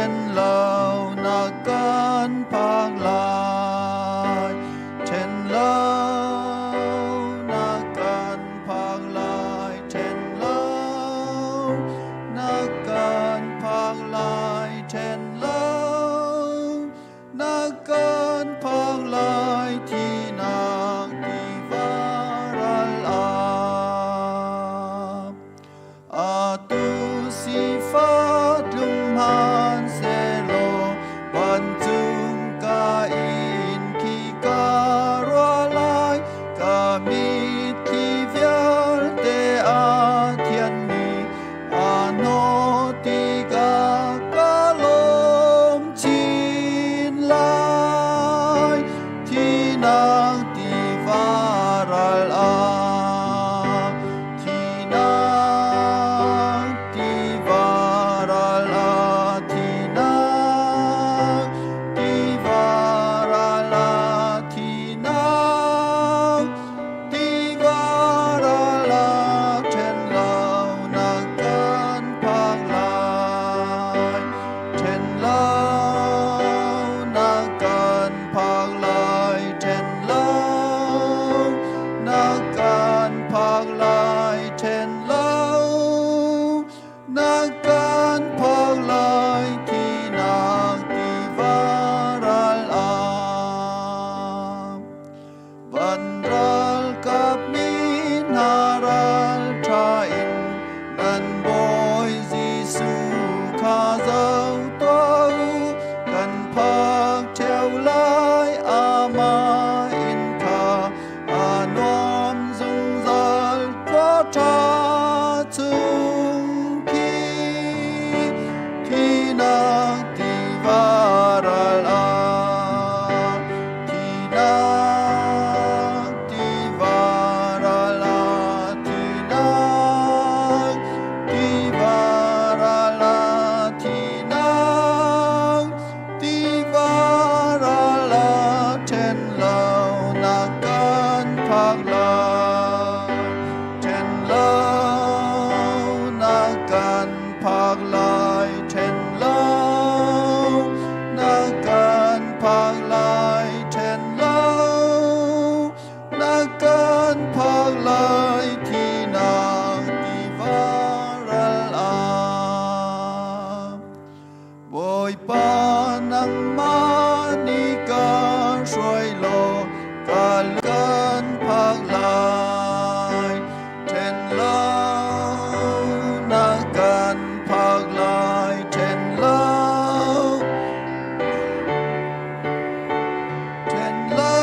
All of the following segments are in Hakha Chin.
Then lo na kan phak lai. Then lo na kan phak lai. Then lo na kan phak lai. Then lo na kan phak lai thinak tiva ral ah. Atu sifak tlung hmanhsehlaw vancung ka in khi ka ruah lai. Ka mitthli vialte a thianmi a hnawh tikah ka lawm chin lai. Thinak tiva ral ah, thinak tiva ral ah, thinak tiva ral ah, thinak tiva ral ah, ṭhen lo na kan phak lai. Ṭhen lo na kan phak lai, ṭhen lo na kan phak lai, ṭhen lo na kan phak lai, thinak tiva ral ah. Van ralkap mi hna ral ṭha in nan Bawi Jesuh kha zoh tuah u. Kan phak ṭheo lai amah inn kha a nuam zungzal khua ṭha chung khi thinak tiva ral ah thinak tiva ral ah thinak tiva ral ah thinak tiva ral ah ṭhen lo na kan phak lai ṭhen lo na kan phak lai ṭhen lo na kan phak lai ṭhen lo na kan phak lai thinak tiva ral ah. Bawipa nangmah nih ka hruai law ka kan phak lai ṭhen lo na kan phak lai ṭhen lo ṭhen lo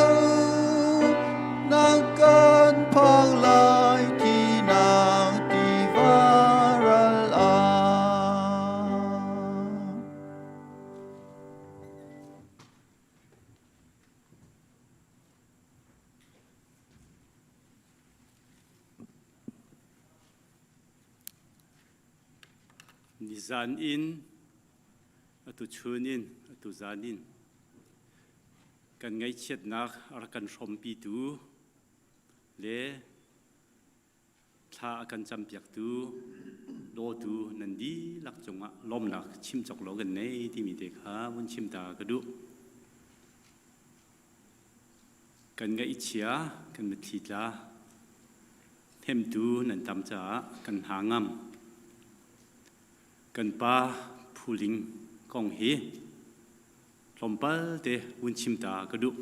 na kan phak lai thinak tiva ral ah. Nizan in atu chun in atu zan in kan ngaihchiatnak a rak kan hrawmpitu le thla a kan campiaktu dawtu nan dihlak cungah lawmnak chim cawk lo kan nei timi te kha vun chim ta ka duh. Kan ngaihchia, kan mitthli tla, hnemtu nan tam caah kan hna ngam. Kan pa Phuling kong hi tlawmpal te vun chim ta ka duh.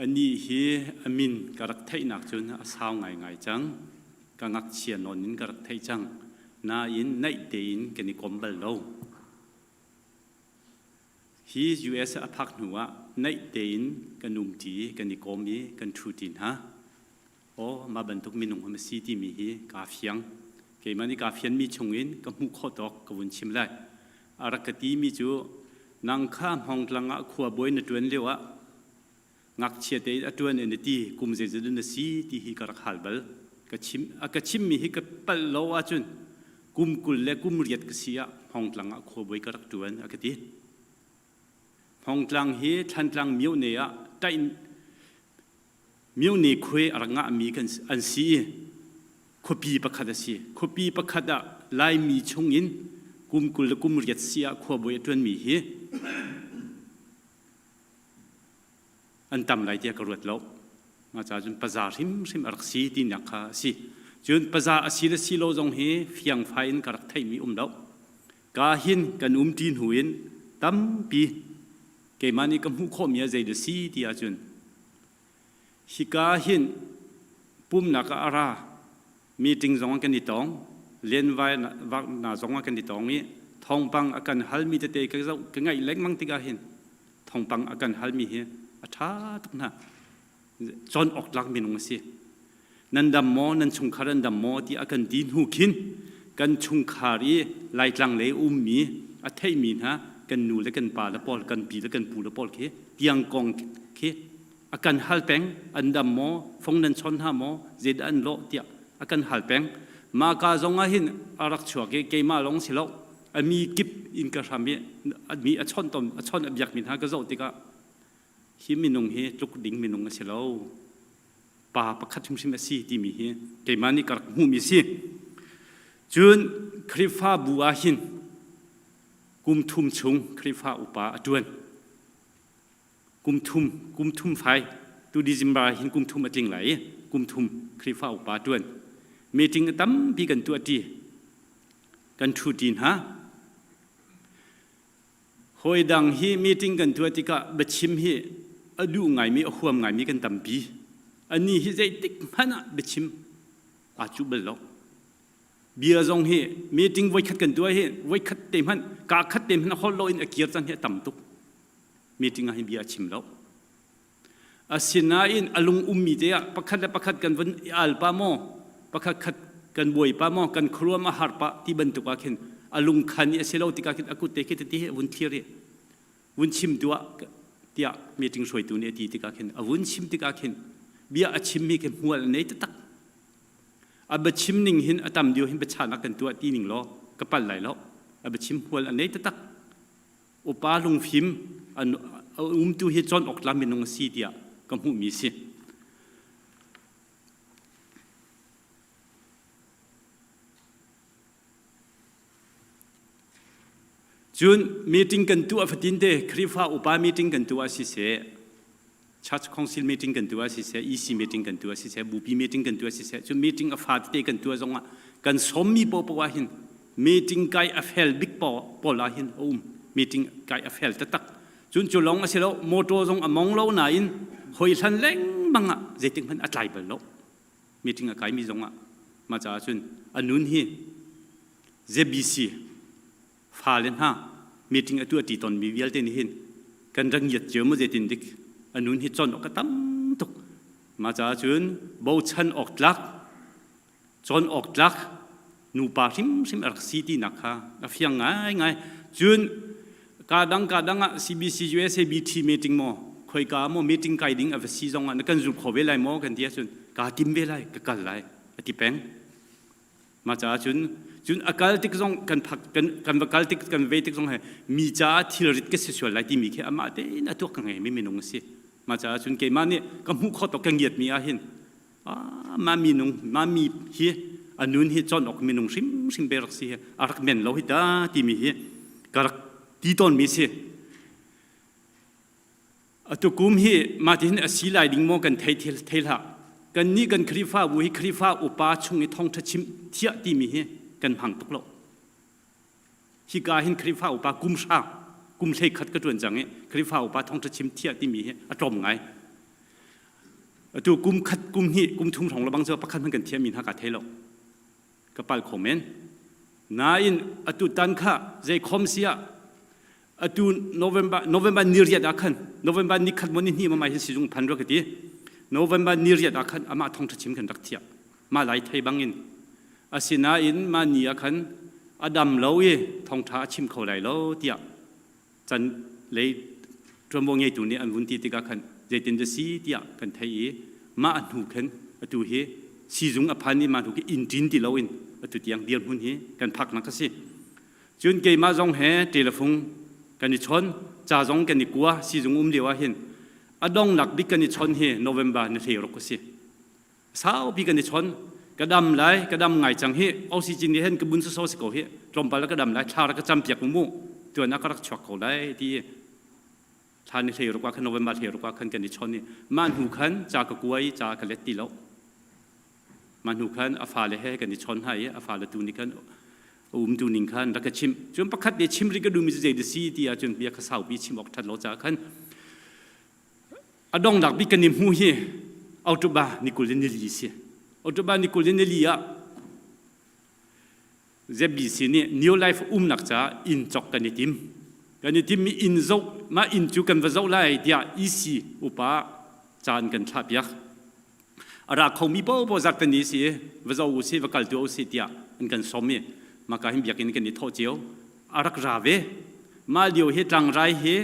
Anih hi a min ka rak theihnak cun a sau ngaingai cang. Ka ngakchia nawn in ka rak theih cang. Nain naih tein kan i kom bal lo. Hi US a phak hnu ah naih tein kan umṭi, kan i kom i kan ṭhuṭi hna. Aw, mah bantuk minung a si timi hi kaa fiang. Keimah nih kaa fianmi chungin ka hmuh khawh tawk ka vun chim lai. A rak ka timi cu nang kha Hmongtlang ah khuabawi na ṭuan lio ah ngakchia tein a ṭuan in na ti kum zeizat in na si ti hi ka rak hal bal. Ka chim a ka chimmi hi ka palh lo ahcun kum 20 le kum 8 ka si ah Hmongtlang ah khuabawi ka rak ṭuan a ka ti. Hmongtlang hi Thlantlang myone ah ṭaih Myone khuai a rak ngahmi kan an si i khuapi pakhat a si. Khuapi pakhat ah Laimi chungin kum 20 le kum riat si ah khuabawi a ṭuanmi hi an tam lai tiah ka ruat lo. Mah caah cun paza hrimhrim a rak si tinak kha a si. Cun paza a si le si lo zong hi fiangfai in ka rak theihmi um lo. Ka hin kan umṭi hnu in tampi keimah nih ka hmuh khawhmi ah zei dah si ti ahcun hika hin pumnak ah a ra meeting zong ah kan i tong lenvai na zong ah kan i tong i thawngpang a kan halmi tete ka zoh ka ngaih lengmang tikah hin thawngpang a kan halmi hi a ṭha tuk hna cawn awk tlak minung a si nan dam maw nan chungkhar an dam maw ti a kan ti hnu khin kan chungkhar i laitlang lei ummi a theimi hna kan nu le kan pa le pawl kan pi le kan pu le pawl khi tiang kong khi a kan hal peng an dam maw fong nan chawn hna maw zeidah an lawh tiah a kan hal peng mah ka zong ah hin a rak chuak i keimah lawng si lo a mi kip in ka hram i mi a chawnh tom a chawnh a biak mi hna ka zoh tikah hi minung hi tluk ding minung a si lo pa pakhat hrimhrim a si timi hi keimah nih ka rak hmuhmi si cun Khrihfabu ah hin kum thum chung Khrihfa upa a ṭuan kum thum kum thum fai tu December hin kum thum a tling lai i kum thum Khrihfa upa ṭuan meeting tampi kan tuah ṭi kan ṭhu ṭi hna Hawi dang hi meeting kan tuah tikah biachim hi a duh ngaimi a huam ngaimi kan tampi. Anih hi zeitik hmanh ah biachim aa cuh bal lo. Bia zong hi meeting voikhat kan tuah hi voikhat te hmanh kaa khat te hmanh holh lo in a kir caan hi a tam tuk. Meeting ah hin bia a chim lo. Asinain a lung ummi te ah pakhat le pakhat kan vun i al pa maw, pakhat khat kan buai pa maw, kan khuaruam a har pah ti bantuk ah khin a lungkhan i a si lo tikah khin a kut te khi tete he a vun thlir i vun chim tuah tiah meeting hruaitu nih a ti tikah khin a vun chim tikah khin bia a chimmi khi hmual a nei taktak. A biachim ning hin a tam deuh hin biachahnak kan tuah ti ning law ka palh lai lo. A biachim hmual a nei taktak. Upa lungfim an umtu hi cawn awk tlam minung a si tiah ka hmuhmi si. Cun meeting kan tuah fatin te Khrihfa upa meeting kan tuah siseh, Church Council meeting kan tuah siseh, EC meeting kan tuah siseh, bupi meeting kan tuah siseh, cun meeting a fa tete kan tuah zongah kan sawmmi paohpaoh ah hin meeting kai a fel bik pawl ah hin a um. Meeting kai a fel taktak. Cun cu lawng a si lo, motor zong a mong lo nain hoi hlan lengmang ah zeitik hmanh a tlai bal lo. Meeting a kaimi zong ah mah caah cun a nun hi ZBC fale hna meeting a tuahṭi tawnmi vialte nih hin kan rak ngiat cio maw zeitin dik a nun hi cawn awk a tam tuk mah caah cun bochan awk tlak cawn awk tlak nupa hrimhrim a rak si tinak kha a fiang ngaingai cun ka dang ka dang ah CBC USA BT meeting maw khoika maw meeting kai ding a va si zong ah na kan zul kho ve lai maw kan ti ahcun kaa tim ve lai ka kal lai a ti peng Mah caah cun cun a kal tik zong kan phak kan kan va kal tik kan ve tik zong he mi caah thilrit ka si sual lai timi khi amah tein a tuak ka ngeimi minung a si. Mah caah cun keimah nih ka hmuh khawh tawk ka ngiatmi ah hin ah mah minung mah mi hi a nun hi cawn awk minung hrimhrim be rak si hi a rak men lo hi ta timi hi ka rak ti tawnmi si. Atu kum hi mah tihin a si lai ding maw kan thei thei hlah. Kannih kan Khrihfabu hi Khrihfa upa chung i thawngṭha chim thiah timi hi kan hmang tuk lo. Hika hin Khrihfa upa kum hra kum hlei khat ka ṭuan cang i Khrihfa upa thawngṭha chim thiah timi hi a tlawm ngai. Atu kum khat kum hnih kum thum hrawng lebang cu pakhat hmanh kan thiahmi hna kaa thei lo. Ka pal kho men. Nain atu tan kha zei khom si ah atu November November ni riat ah khan November ni khat maw ni hnih ma mai hin sizung phan rua ka ti November ni riat ah khan amah thawngṭha chim kan rak thiah ma lai thei bangin asinain ma ni ah khan a dam lo i thawngṭha a chim kho lai lo tiah can lei ṭuanvo ngeitu nih an vun ti tikah khan zeitin dah si tiah kan theih i mah a hnu khan atu hi sizung a phan i mah hnu khi inn ṭin ti loin atu tiang dirhmun hi kan phaknak a si. Cun keimah zong he telefung kan i chawn, ca zong kan i kua sizung um lio ah hin a donglak bik kan i chawn hi November ni 16 a si. Saupi kan i chawn. Ka dam lai, ka dam ngai cang hi. Oxygen nih hin ka bun soso si ko hi. Tlawmpal ka dam lai, thla ra ka cam piak mu. Tuan ah ka rak chuak ko lai ti thla ni hlei ruk ah khan November hlei ruk ah khan kan i chawn i mah hnu khan ca ka kuai ca ka let ti lo. Mah hnu khan a fale he kan i chawn hna i a fale tu nih khan a umtu ning khan rak ka chimh. Cun pakhat nih chim rih ka duhmi cu zei dah si ti ahcun bia kha saupi chim awk ṭhat lo caah khan a donghnak bik kan i hmu hi October ni 20 in nili si. October ni 20 in nili ah ZBC nih New Life umnak caah inn cawk kan i tim. Kan i timmi inn zoh, mah inn cu kan va zoh lai tiah EC upa caan kan thlahpiak. A ra khomi paohpaoh zat kan i si i va zoh u sih, va kal tuah u sih tiah an kan sawm i maka hin biakinn kan i thawh cio. A rak ra ve. Mah lio hi tlangrai hi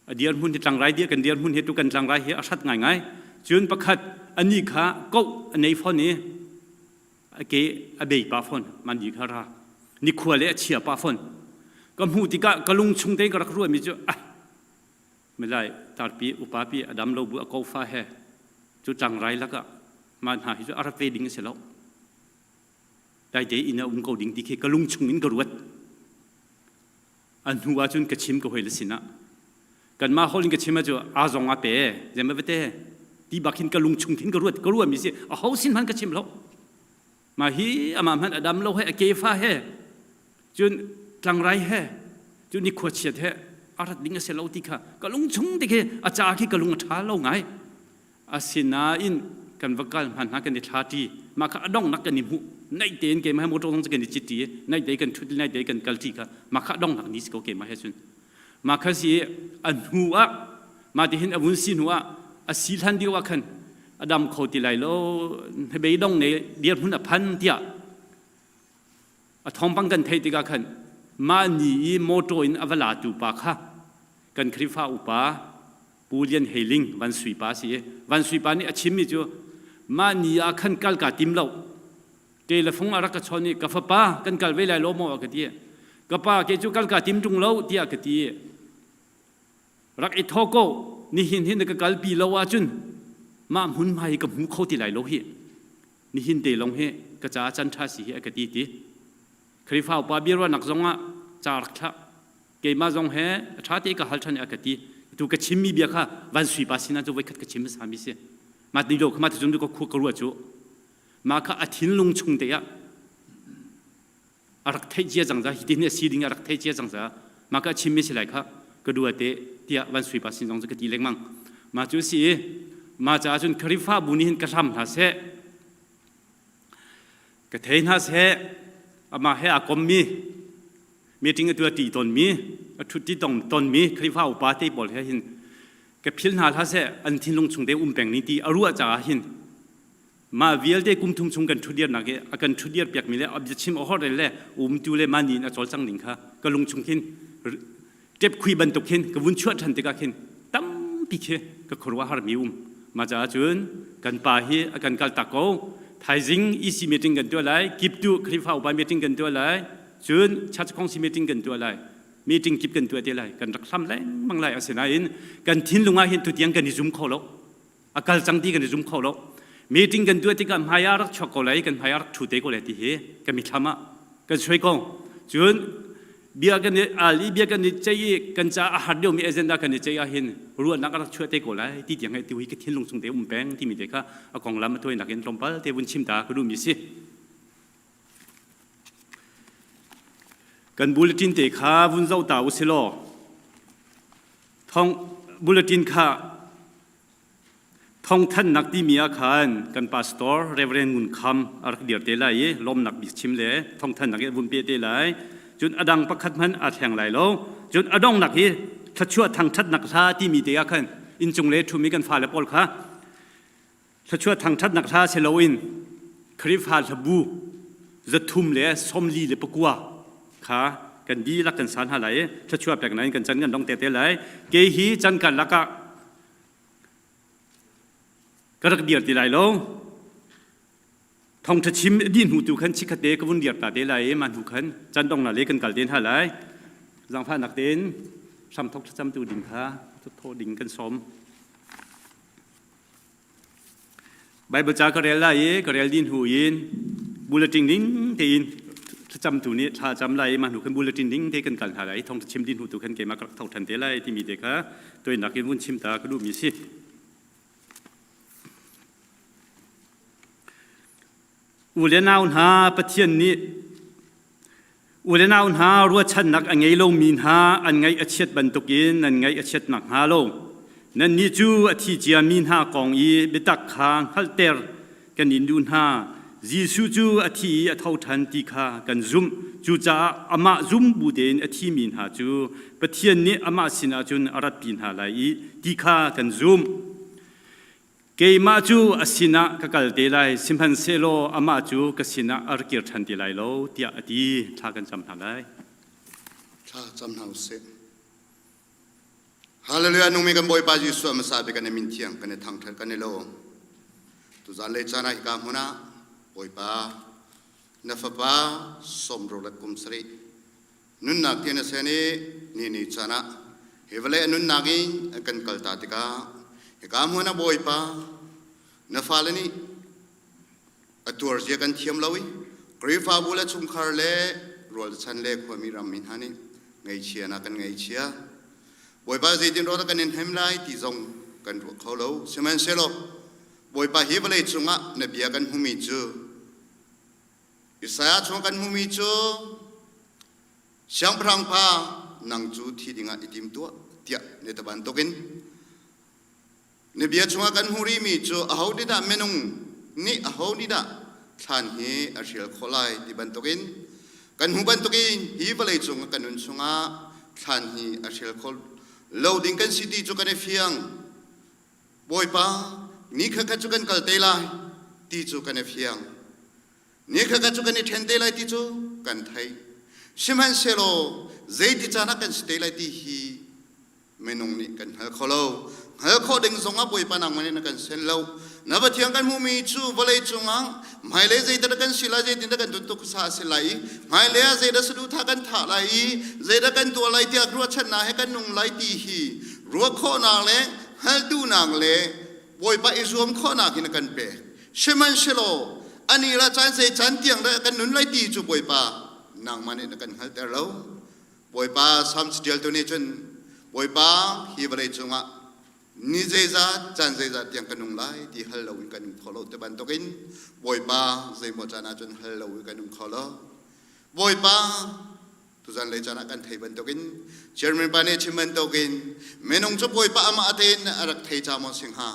a dirhmun hi tlangrai dia kan dirhmun hi tu kan tlangrai hi a hrat ngaingai. Cun pakhat ani kha koh a nei fawn i a ke a bei pah fawn mandi kha ra nikhua le a chia pah fawn ka hmuh tikah ka lung chung te ka rak ruahmi cu ah Milai tarpi upapi a dam lo bu a kofa he cu tlangrai lakah mah hna hi cu a rat ve ding a si lo. Daite inn a um ko ding ti khi ka lung chung in ka ruat. A hnu ahcun ka chim ka hoi le sinah. Kanmah holh in ka chim ahcu a zong a pe zem a vete ti bak hin ka lung chung khin ka ruat ka ruah mi si a ho sin hman ka chim lo. Mah hi amah hmanh a dam lo he a kefa he cun tlangrai he cun ni khuachiat he a rat ding a si lo ti kha ka lung chung te khi a ca khi ka lung a ṭha lo ngai. Asinain kan va kal hman hna kan i thla ṭi mah kha a donghnak kan i hmuh naih tein keimah he motor zong cu kan i cit ṭi naih te kan ṭhut naih te kan kal ṭi kha mah kha a donghnak ni si ko keimah he cun mah kha si a hnu ah mah ti hin a vun si hnu ah a si hlan deuh ah khan a dam kho ti lai lo hnabei dong ne dirhmun a phan tiah a thawngpang kan theih tikah khan mah ni i motor in a va latu pa kha kan Khrihfa upa Pu Lian Hei Ling Van Sui pa a si i Van Sui pa nih a chimmi cu mah ni ah khan kal kaa tim lo telefung a rak ka chawn i ka fapa kan kal ve lai lo maw a ka ti ka pa ke cu kal kaa tim ṭung lo tiah ka ti rak i thaw ko nihin hin na ka kalpi lo ahcun mah hmunhma hi ka hmu kho ti lai lo hi nihin te lawng hi ka caah can ṭha si hi a ka ti ti Khrihfa upa biaruahnak zong ah ca rak thlah keimah zong he a ṭha te ka hal ṭhan i a ka ti tu ka chimmi bia kha van sui pa sinah cu voikhat ka chim hmasa mi si mah ti lo kha mah ti cun ka khua ka ruah cu mah kha a thinlung chung te ah a rak theih cia cang ca hi tin a si ding a rak theih cia cang ca mah ka chimmi si lai kha ka dua te tiah van sui pa sin zong cu ka ti lengmang mah cu si i mah caah cun Khrihfabu nih hin ka hlam hna seh ka thei hna seh amah he aa kommi meeting a tuah ṭi tawnmi a ṭhut ṭi tonmi Khrihfa upa te pawl he hin ka phil hna hlah seh an thinlung chung te um peng ni ti a ruah caah hin Mah vialte kum thum chung kan ṭhutdirnak i a kan ṭhutdir piakmi le a biachim a holhrel le umtu le mah ni in a cawlcang ning kha ka lung chung khin ṭep khui bantuk khin ka vun chuah ṭhan tikah khin tampi khi ka khuaruah harmi um. Mah caah cun kan pa hi a kan kaltak ko. Thaizing EC meeting kan tuah lai, kiptu Khrihfa upa meeting kan tuah lai, cun Church Council meeting kan tuah lai. Meeting kip kan tuah te lai. Kan rak hlam lengmang lai. Asinain kan thinlung ah hin tutiang kan i zum kho lo. A kal cang ti kan i zum kho lo. Meeting kan tuah tikah hmai ah rak chuak ko lai, kan hmai ah rak ṭhu te ko lai ti hi kan mithlam ah kan suai ko. Cun bia kan i al i bia kan i ceih i kan caah a har deuhmi agenda kan i ceih ahhin ruahnak a rak chuah te ko lai ti tiang he tu hi ka thinlung chung te um peng timi te kha a konglam a tawinak in tlawmpal te vun chim ta ka duhmi si. Kan bulletin te kha vun zoh ta usilaw thong bulletin kha Thawngthanhnak timi ah khan kan pastor Reverend Ngun Kham a rak dir te lai i lawmnak bik chim le thawngthanhnak i a vun pe te lai. Cun a dang pakhat hmanh aa thleng lai lo. Cun a donghnak hi thluachuah thangṭhatnak hla timi te ah khan innchung le ṭhumi kan fale pawl kha thluachuah thangṭhatnak hla si loin Khrihfa hlabu 349 kha kan dihlak kan sa hna lai i thluachuah peknak in kan can kan dong te te lai. Kei hi can karlak ah Ka rak dir ti lai lo. Thawngṭha chim dih hnu tu khan chikkhatte ka vun dir ta te lai i mah hnu khan can dong le kan kal te hna lai. Zaangfahnak tein hramthok thlacamtu ding kha thawh ding kan sawm. Bible ca ka rel lai i ka rel dih hnu in bulletin ding tein thlacamtu nih thla cam lai i mah hnu khan bulletin ding te kan kal hna lai i thawngṭha chim dih hnu tu khan keimah ka rak tho ṭhan te lai timi te kha toinak in vun chim ta ka duhmi si. U le nau hna Pathian nih U le nau hna ruahchannak a ngei lomi hna an ngaih a chiat bantukin nan ngaih a chiat nakhnga lo nannih cu a thi ciami hna kong i biatak kha hngalhter kan in duh hna. Jesuh cu a thi i a tho ṭhan ti kha kan zumh. Cucaah amah zum bu tein a thimi hna cu Pathian nih amah sinah cun a ratpi hna lai i ti kha kan zumh. Keimah cu a sinah ka kal te lai, sihmanhsehlaw amah cu ka sinah a ra kir ṭhan ti lai lo, tiah a ti. Thla kan cam hna lai. Thla cam hna usih. Hallelujah nungmi kan Bawipa Jesuh hmasa bik kan i min thiang kan i thangṭhat kan i lawm. Tuzan le caan ah hika hmun ah Bawipa na fapa sawmro le kum sarih Nunnak ti na sen i ni ni caan ah hi vawlei a nunnak in a kan kalta tikah hika hmun ah Bawipa na fale nih a tuarzia kan thiam lo i Khrihfabu le chungkhar le rualchan le khuami rammi hna nih ngeichia na kan ngeichia. Bawipa zeitin rawt kan in hem lai ti zong kan ruah kho lo. Sihmanhsehlaw Bawipa hi vawlei cungah na bia kan hmumi cu Isaiah chung kan hmumi cu siangpahrang pa nang cu thi dingah i tim tuah tiah na ti bantukin na bia chungah kan hmuh rihmi cu aho nih dah minung nih aho nih dah thlan hi a hrial khawh lai ti bantukin kan hmuh bantukin hi vawlei cung kan nun chungah thlan hi a hrial kho lo ding kan si ti cu kan i fiang. Bawipa, ni kha cu kan kal te lai ti cu kan i fiang. Ni kha cu kan i ṭhen te lai ti cu kan thei. Sihmanhsehlaw zeiti caan ah kan si te lai ti hi minung nih kan hngal kho lo. Hngal khawh ding zongah Bawipa nangmah nih na kan sen lo. Na Pathian kan hmuhmi cu vawlei cungah hmailei zeidah kan si lai, zeitindah kan tuntuk sa a si lai i hmailei ah zeidah saduhthah kan thah lai i zeidah kan tuah lai tiah ruahchannak he kan nung lai ti hi ruah khawhnak le hngalhduhnak le Bawipa i zuam khawhnak hin a kan pek. Sihmanhsehlaw ani la caan zei caan tiang dah kan nun lai ti cu Bawipa nangmah nih na kan hngalhter lo. Bawipa Psalm catialtu nih cun Bawipa hi vawlei cungah ni zeizat caan zeizat tiang ka nung lai ti hal loin kan nung kho lo ti bantukin Bawipa zeimaw caan ahcun hal lo in kan nung kho lo. Bawipa Tuzan lei caan ah kan thei bantukin chairman pa nih chim bantukin minung cu Bawipa amah tein a rak thei ca maw si hnga?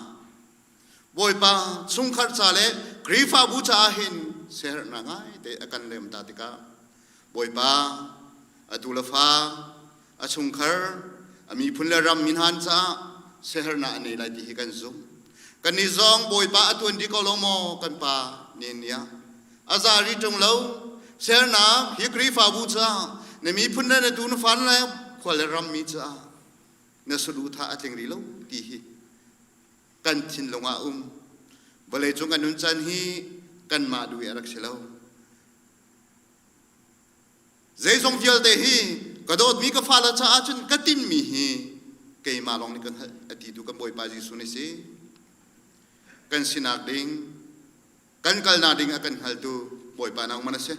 Bawipa chungkhar ca le Khrihfabu caah hin siaherhnak ngai te a kan lem ta tikah Bawipa atu le fa a chungkhar a miphun le ram min han caah siaherhnak a nei lai ti hi kan zumh. Kannih zong Bawipa a tuan dih ko lo maw kan pa nin nia a za ri ṭung lo sernak hi Khrihfabu caah na miphun le na tu na fan le khua le rammi caah na saduhthah a tling rih lo ti hi kan thinlung ah um vawlei cung kan nun caan hi kanmah duh i a rak si lo zeizong vialte hi ka dawtmi ka fale caah cun ka tinmi hi keimah lawng nih ka hngalh a ti tu kan Bawipa Jesuh nih si kan sinak ding Kan kalnak ding a kan hngaltu Bawipa nangmah na si.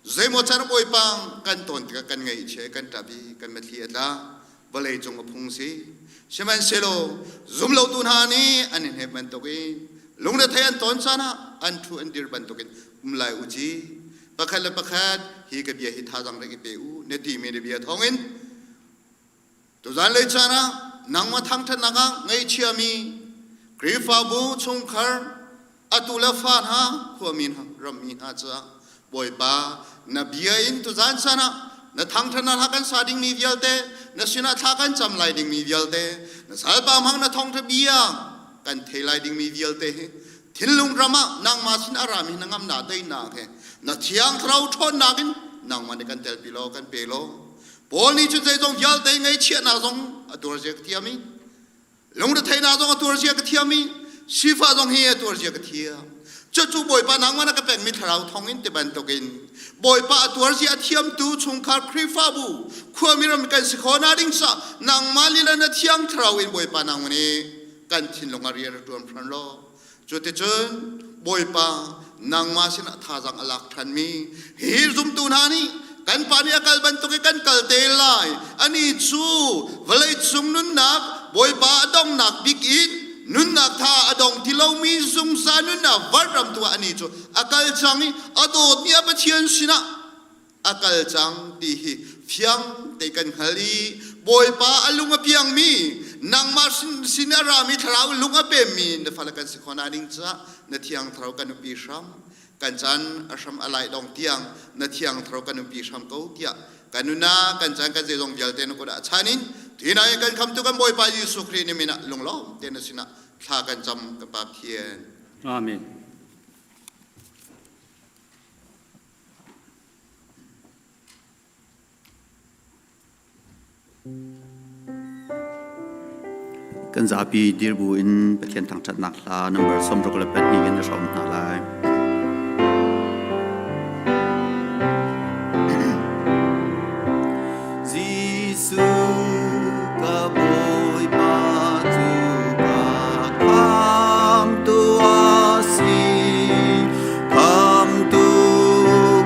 Zeimaw can Bawipa kan tawn tikah kan ngaihchia kan ṭap i kan mitthli a tla. Vawlei cung a phung si. Sihmanhsehlaw zumlotu hna nih an i hnep bantukin lungrethei an tawn caan ah an ṭhu an dir bantukin um lai u ci. Pakhat le pakhat hi ka bia hi thazaang rak i pe u na timi na bia thawngin Tuzan lei caan ah nangmah thangṭhatnak ah ngaihchiami Khrihfabu chungkhar atu le fa hna khuami hna rammi hna caah Bawipa na bia in tuzan caan ah na thangṭhatnak hla kan sa dingmi vialte na sinah thla kan cam lai dingmi vialte na salpa hmang na thawngṭha bia kan thei lai dingmi vialte hi thinlung ram ah nangmah sin a rami na ngamnak teinak he na thiang thlarau ṭhawnnak in nangmah nih kan telpi law kan pe law Paul nih cun zeizong vialte ngaihchiahnak zong a tuarzia ka thiam i lungretheihnak zong a tuarzia ka thiam i sifah zong hi a tuarzia ka thiam. Cucu Bawipa nangmah na ka pekmi thlarau thawngin ti bantukin Bawipa a tuarzia a thiamtu chungkhar Khrihfabu khuami ram kan si khawh na ding sa nangmah lila na thiang thlarau in Bawipa nangmah nih kan thinlung ah rian a ṭuan hran law. Cuticun Bawipa nangmah sinah thazaang a lak ṭhanmi hi zumtu hna nih kan pa nih a kal bantuk i kan kal te lai. Ani cu vawlei cung nunnak Bawipa a donghnak bik in nunnak tha a dong ti lomi zungzal nunnak vanram tu ah ani cu a kal cang i a dawtmi a Pathian sinah a kal cang ti hi fiang te kan hngal i Bawipa a lung a piangmi nangmah sin a rami thlarau lung a pemmi na fale kan si khawh ning caah na thiang thlarau kan umpi hram kan caan a hram a lai dong tiang na thiang thlarau kan umpi hram ko tiah kan nuna kan caan kan zeizong vialte na kut ah chan in thina kan khamtu kan Bawipa Jesuh Khrih ni min ah lunglawm te na sinah thla kan cam kan Pa Pathian. Amen. Kan zapi dirbu in Pathian thangṭhatnak hla number 62 in a hrawm hna lai. Jesuh ka Bawipa cu ka khamtu a si. Khamtu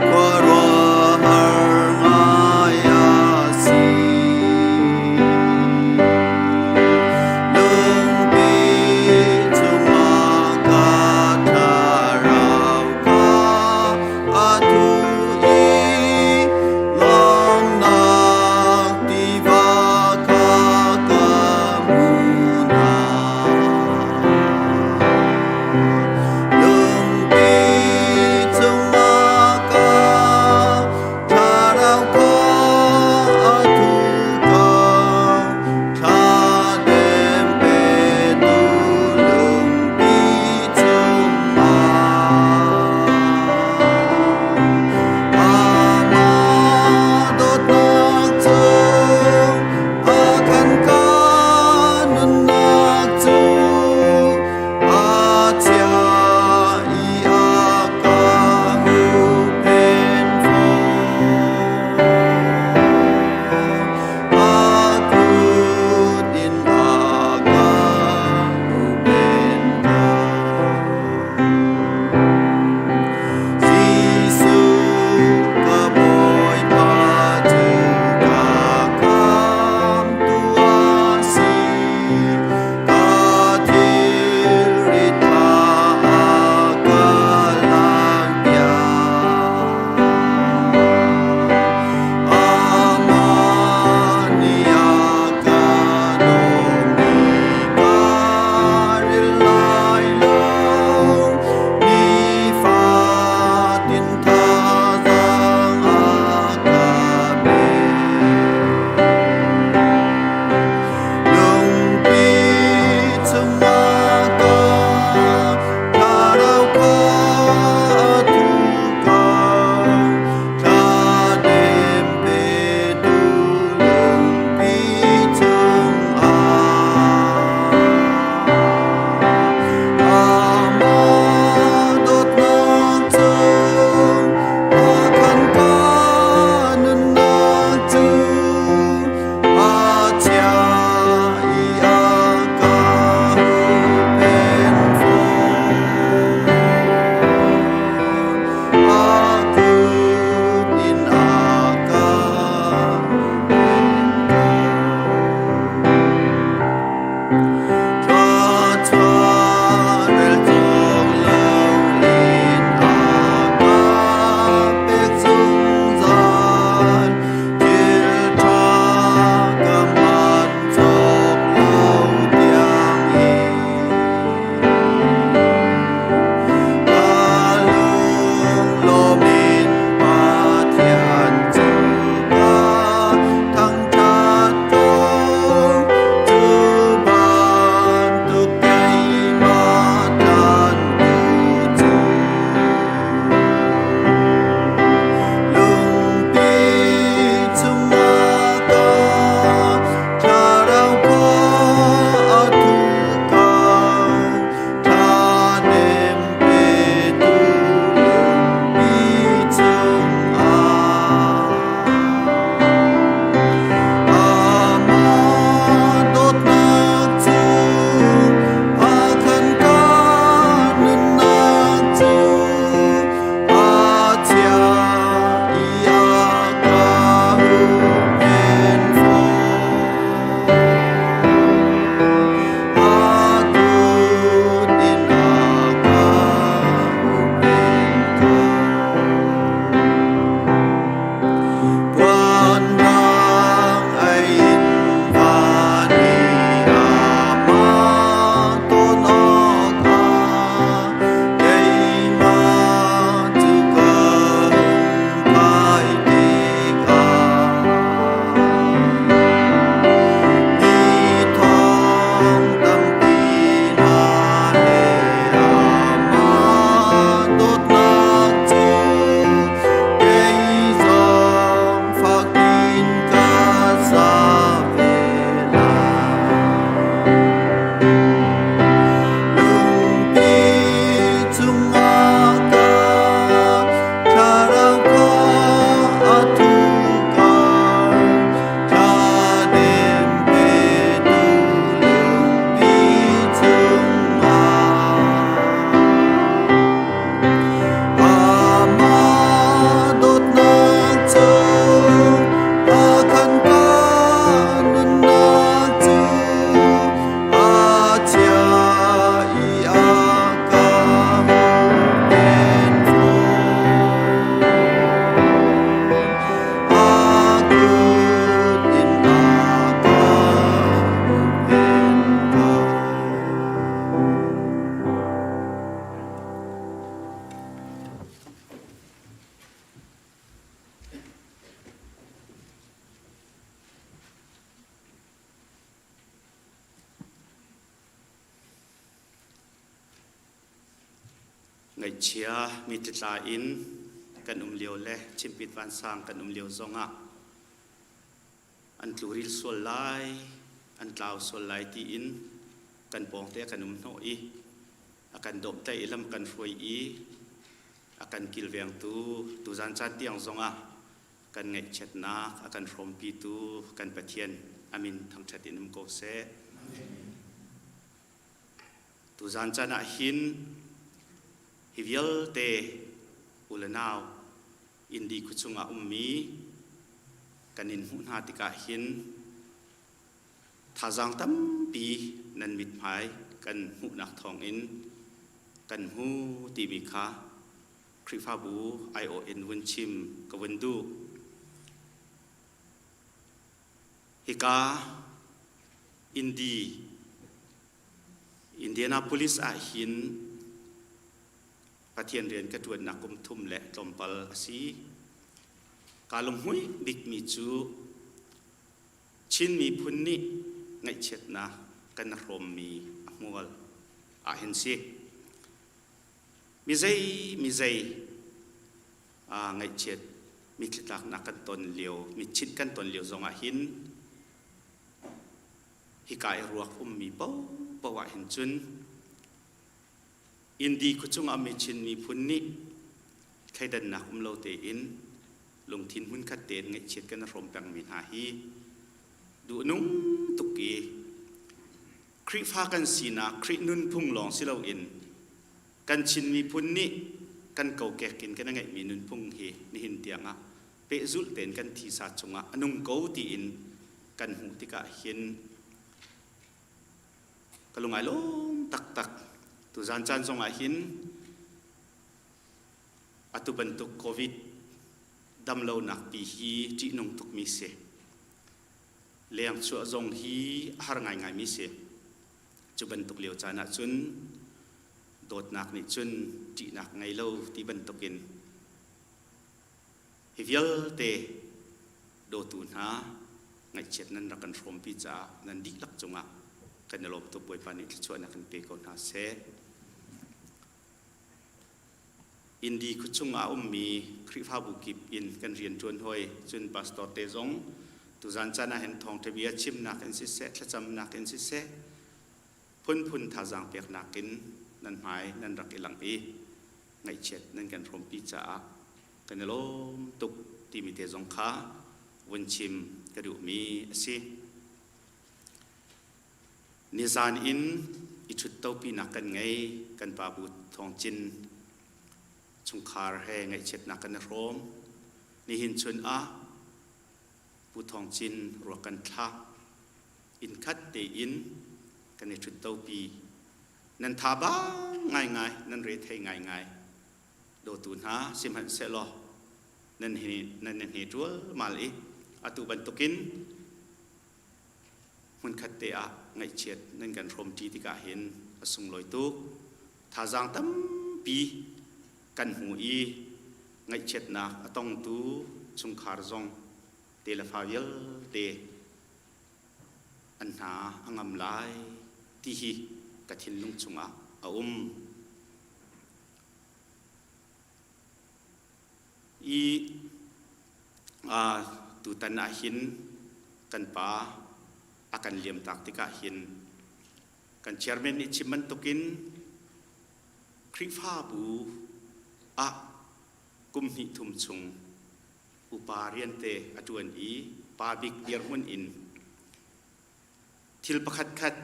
khuaruahhar ngai a si. Lungpi chungah ka thlarau. Ngaihchia mitthli in kan um lio le chimpit vansang kan um lio zongah an tluril sual lai, an tlau sual lai tiin kan pawngte a kan um hnawh i a kan dawmhtlaih i lam kan hruai i a kan kilvengtu tuzan caan tiang zongah kan ngaihchiatnak a kan hrawmpitu kan Pathian amin thangṭhat in um ko seh. Tuzan caan ah hin hi vialte u le nau Indi khuachung ah ummi kan in hmuh hna tikah hin thazaang tampi nan mithmai kan hmuhnak thawngin kan hmu timi kha Khrihfabu aiawh in vun chim ka vun duh. Hika Indi Indianapolis ah hin Pathian rian ka ṭuannak kum thum le tlawmpal a si. Kaa lunghmuih bikmi cu Chin miphun nih ngaihchiatnak kan hrawmmi a hmual ah hin si. Mizei mizei aa ngaihchiat mitthli tlaknak kan ton lio, mitchinh kan ton lio zongah hin hika i ruak ummi paohpaoh ah hin cun Indi khuachung ah mi Chin miphun nih thleidannak um lo tein lungthin hmunkhat tein ngaihchiat kan i hrawm pengmi hna hi duhnung tuk i Khrihfa kan sinak Khrih nunphung lawng si loin kan Chin miphun nih kan kokek in kan ngeihmi nunphung hi nihin tiangah pehzulh tein kan thisa cungah a nung ko tiin kan hmuh tikah hin Ka lung ai lawm taktak. Tuzan caan zong ah hin atu bantuk COVID damlonak pi hi ṭihnung tukmi si. Leng chuah zong hi a har ngaingaimi si. Cu bantuk lio caan ah cun dawtnak nih cun ṭihnak ngei lo ti bantukin Hi vialte dawtu hna ngaihchiat nan rak kan hrawmpi caah nan dihlak cungah kan i lawm tuk. Bawipa nih thluachuahnak in pe ko hna seh. Indi khuachung ah a ummi Khrihfabu kip in kan rian ṭuan hawi cun pastor te zong tuzan caan ah hin thawngṭha bia chimnak in siseh thlacamnak in siseh phunphun thazaang peknak in nan hmai nan rak i langh i ngaihchiat nan kan hrawmpi caah kan i lawm tuk timi te zong kha vun chim ka duhmi a si. Nizan in i ṭhuttopinak kan ngei kan pa Bu Thawng Cin chungkhar he ngaihchiatnak kan i hrawm. Nihin chun ah Pu Thawng Cin ruak kan thlah. Inn khat tein kan i ṭhuttopi. Nan tha bang ngaingai, nan re thei ngaingai. Dawtu hna sihmanhsehlaw nan hi nan hne ṭualmal i atu bantukin hmunkhat te ah ngaihchiat nan kan hrawmṭi tikah hin a sunglawi tuk. Thazaang tampi kan hmu i ngaihchiatnak a tongtu chungkhar zong te le fa vialte an hna a ngam lai ti hi ka thinlung chungah a um. I tutan ah hin kan pa a kan liamtak tikah hin kan chairman nih chim bantukin Khrihfabu ah kum hnih thum chung upa riante a ṭuan i pa bik dirhmun in thil pakhatkhat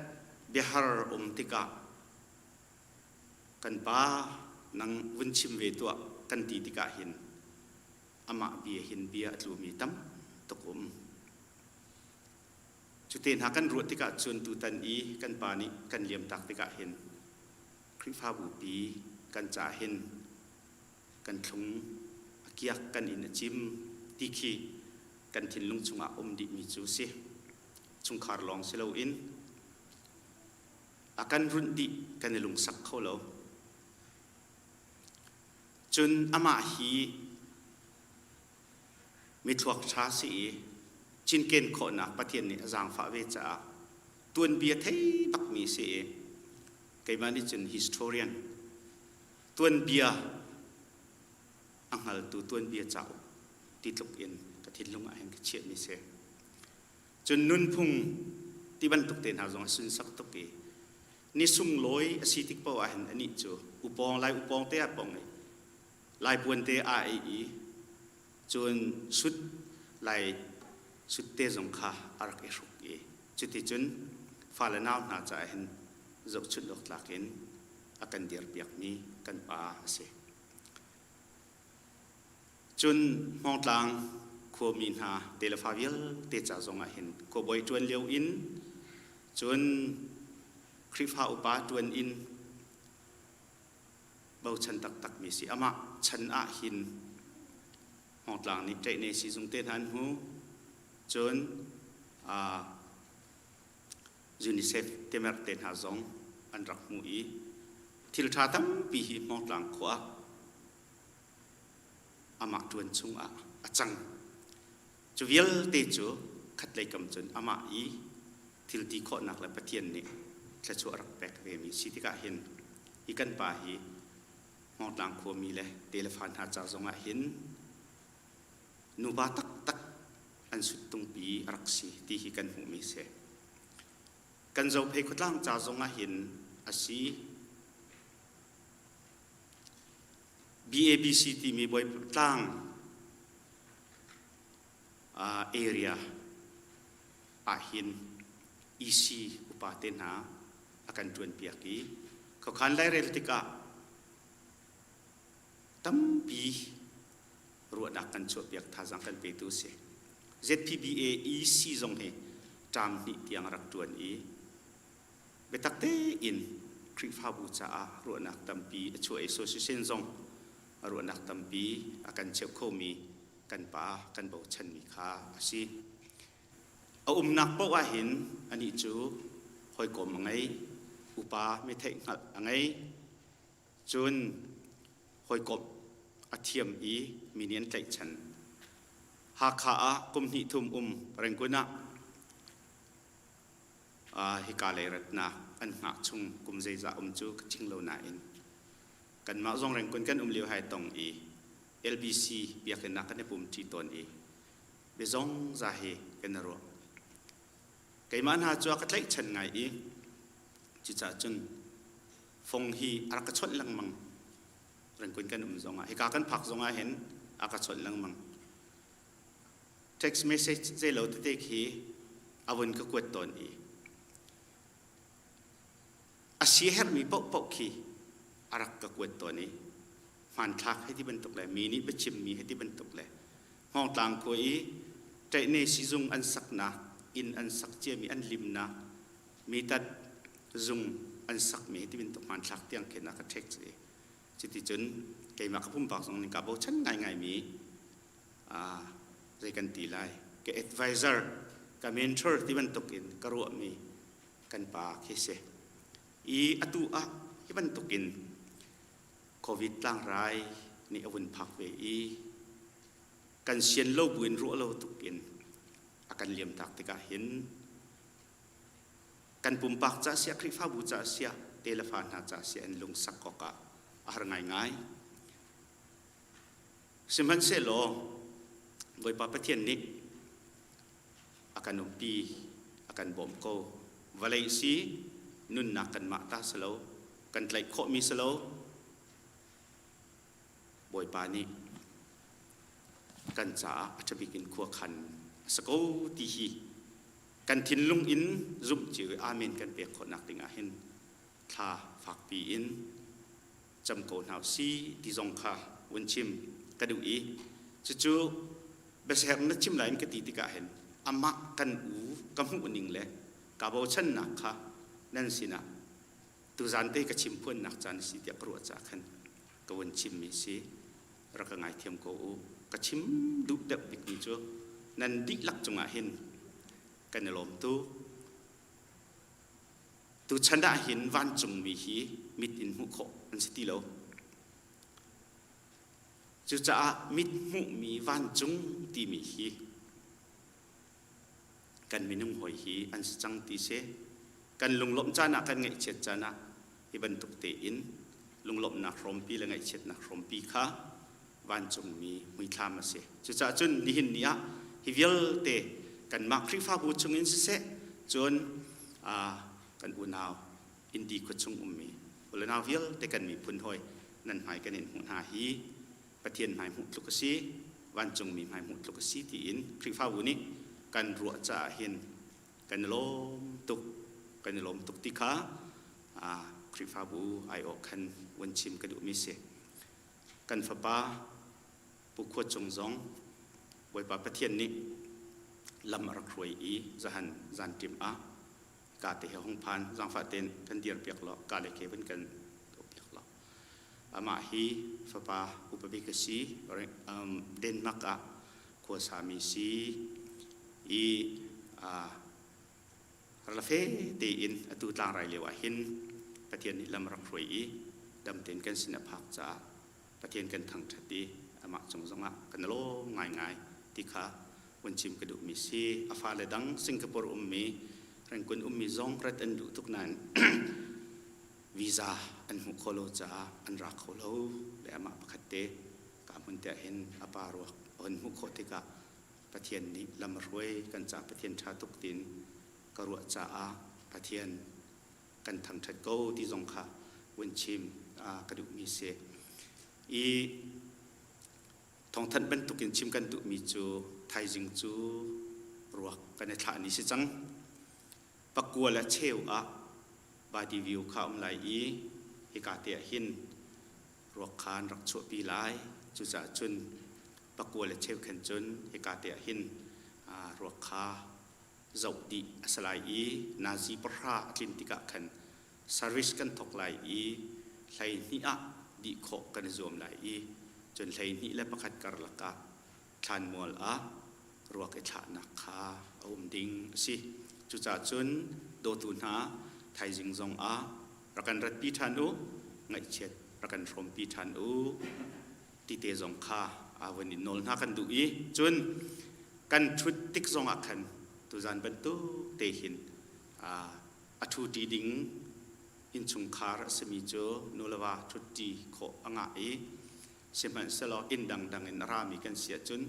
biahar um tikah Kan pa, nang vun chim ve tuah kan ti tikah hin amah bia hin bia a tlumi tam tuk um. Cute hna kan ruah tikah cun tutan i kan pa nih kan liamtak tikah hin Khrihfabu pi kan ca hin kan thlung a kiak kan inn a cim ti khi kan thinlung chungah um dihmi cu si. Chungkhar lawng si loin a kan runh dih kan i lungsak kho lo. Cun amah hi mithluak ṭha si i cinken khawhnak Pathian nih a zaangfah ve caah tuanbia thei bakmi si i keimah nih cun historian. Tuanbia a hngaltu tuanbia cauk ti tluk in ka thinlung ah hin ka chiahmi si. Cun nunphung ti bantuk te hna zong a sunsak tuk i ni sunglawi a si tik paoh ah hin anih cu upawng lai upawng te ah pong i lai puan te aa ei i cun sut lai sut te zong kha a rak i hruk i cuticun fale nau hna caah hin zohchunh awk tlak in a kan dirpiakmi kan pa a si. Cun Hmawngtlang khuami hna telefa vialte ca zong ah hin khuabawi ṭuan lio in cun Khrihfa upa ṭuan in bochan taktakmi si. Amah chan ah hin Hmawngtlang nih ṭaihne siizung te hna an hmu. Cun UNICEF temerh te hna zong an rak hmu i thil ṭha tampi hi Hmawngtlang khua amah ṭuan chungah a cang. Cu vialte cu khatlei kam cun amah i thil ti khawhnak le Pathian nih thluachuah rak pek vemi si tikah hin hi kan pa hi Hmawngtlang khuami le telefa hna ca zongah hin nupa taktak an suttungpi a rak si ti hi kan hmuhmi si. Kan Zophei khuatlang ca zongah hin a si. BABC timi Bawitlang area ahhin EC upa te hna a kan ṭuanpiak i khuakhan lairel tikah tampi ruahnak kan chuahpiak thazaang kan petu si. ZPBA EC zong hi ṭam hnih tiang rak ṭuan i biatak tein Khrihfabu caah ruahnak tampi a chuah i association zong ruahnak tampi a kan cheuh khomi kan pa kan bochanmi kha a si. A umnak paoh ah hin anih cu hawikom a ngei, upa mi theih hngalh a ngei, cun hawikom a thiam i mi nih an tlaihchan. Hakha ah kum hnih thum um Rangoon ah hika lei ratnak an hngah chung kum zeizah um cu ka ching lo nain kanmah zong Rangoon kan um lio hai tong i LBC biakinn ah kan i pumṭi tawn i biazong za hi kan i ruah. Keimah hna cu a ka tlaihchan ngai i cucaah cun fong hi a rak ka chawnh lengmang. Rangoon kan um zongah hika kan phak zongah hin a ka chawnh lengmang. Text message zeilo tete khi a vun ka kuat tawn i a siaherhmi paohpaoh khi a rak ka kuat tawn i hmanthlak hei ti bantuk le mi nih biachimmi hei ti bantuk le Hmawngtlang khua i ṭaihne sizung an saknak inn an sak ciami an limnak mitat zung an sakmi hei ti bantuk hmanthlak tiang khin a ka text i cuticun keimah ka pumpak zong nih kaa bochan ngaingaimi zei kan ti lai ka advisor ka mentor ti bantuk in ka ruahmi kan pa khi si i atu ah hi bantuk in COVID tlangrai nih a vun phak ve i kan sian lo buin ruah lo tuk in a kan liamtak tikah hin kan pumpak ca siah Khrihfabu ca siah telefa hna ca siah an lungsak awkah a har ngaingai. Sihmanhsehlaw Bawipa Pathian nih a kan umpi, a kan bawmh ko. Vawlei si nunnak kanmah ta si lo, kan tlaih khawhmi si lo. Bawipa nih kan caah a ṭhabik in khua khan a si ko ti hi kan thinlung in zumh cio i amen kan pek khawhnak ding ah hin thla fakpi in cam ko hna si ti zong kha vun chim ka duh i cucu biaser na chim lai in ka ti tikah hin amah kan u ka hmuh ning le ka bochannak kha nan sinah tuzan te ka chim phuannak caan si tiah ka ruah caah khan ka vun chimmi si rak ka ngaithiam ko u ka chim duh deuh bikmi cu nan dihlak cungah hin kan i lawm tuk Tuchan ah hin vancungmi hi mit in hmuh khawh an si ti lo. Cucaah mit hmuhmi vancung timi hi kan minung hawi hi an si cang ti si. Kan lunglawmh caan ah kan ngaihchiat caan ah hi bantuk tein. Lunglawmhnak hrawmpi le ngaihchiatnak hrawmpi kha vancungmi muithlam a si. Cucaah cun nihin ni ah hi vialte kanmah Khrihfabu chungin siseh, cun kan unau Indi khua chung ummi unau vialte kan miphun hawi nan hmai kan in hmuh hna hi Pathian hmai hmuh tluk a si, vancungmi hmai hmuh tluk a si tiin Khrihfabu nih kan ruah caah hin kan i lawm tuk, kan i lawm tuk ti kha Khrihfabu aiawh khan vun chim ka duhmi si. Kan fapa Pu Khua Cung zong Bawipa Pathian nih lam a rak hruai i zahan zanṭim ah ka te he hung phan zaangfah tein kan dir piak law ka le ke van kan tuah piak law. Amah hi fapa upa bik a si. Denmark ah khuasami si i ralafe tein atu tlangrai lio ah hin Pathian nih lam rak hruai i dam tein kan sin a phak caah Pathian kan thangṭhat i amah cung zongah kan lawm ngaingai ti kha vun chim ka duhmi si. A fale dang Singapore ummi, Rangoon ummi zong rat an duh tuk nain visa an hmuh khawh lo caah an ra kho lo le amah pakhat te ka hmun te ah hin a pa ruak a hun hmuh khawh tikah Pathian nih lam a hruai kan caah Pathian ṭha tuk tiin ka ruah caah Pathian kan thangṭhat ko ti zong kha vun chim ka duhmi si. I thawngthanh bantukin chim kan duhmi cu thaizing cu ruak kan i thlah ni si cang. Pakua le cheu ah Badi View kha um lai i hika te ah hin ruak kha an rak chuahpi lai. Cucaah cun pakua le cheu khan cun hika te ah hin ruak kha zoh dih a si lai i nazi pahra a tlin tikah khan service kan thawk lai i 12 ah dih khawh kan i zuam lai i cun 12 le 1 karlak ah thlanmual ah ruak i thlahnak kha a um ding a si. Cucaah cun dawtu hna thaizing zong ah rak kan ratpi ṭhan u, ngaihchiat rak kan hrawmpi ṭhan u ti te zong kha aa vun in nawl hna kan duh i cun kan ṭhut tik zong ah khan tuzan bantuk te hin a ṭhuṭi ding innchungkhar a simi cu nu le va ṭhutṭi khawh a ngah i sihmanhsehlaw inn dangdang in a rami kan si ahcun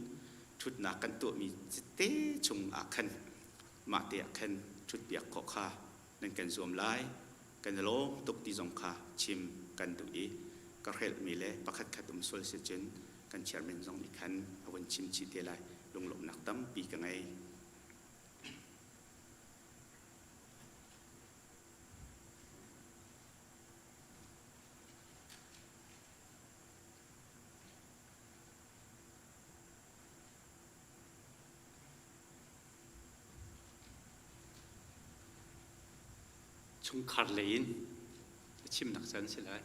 ṭhutnak kan tuahmi cite chung ah khan mah te ah khan ṭhutpiak khawh kha nan kan zuam lai. Kan i lawm tuk ti zong kha chim kan duh i ka hrelhmi le pakhat khat um sual si cun kan chairman zong nih khan a vun chim chih te lai. Lunglawmhnak tampi ka ngei. Chungkhar lei in a chimnak caan si lai.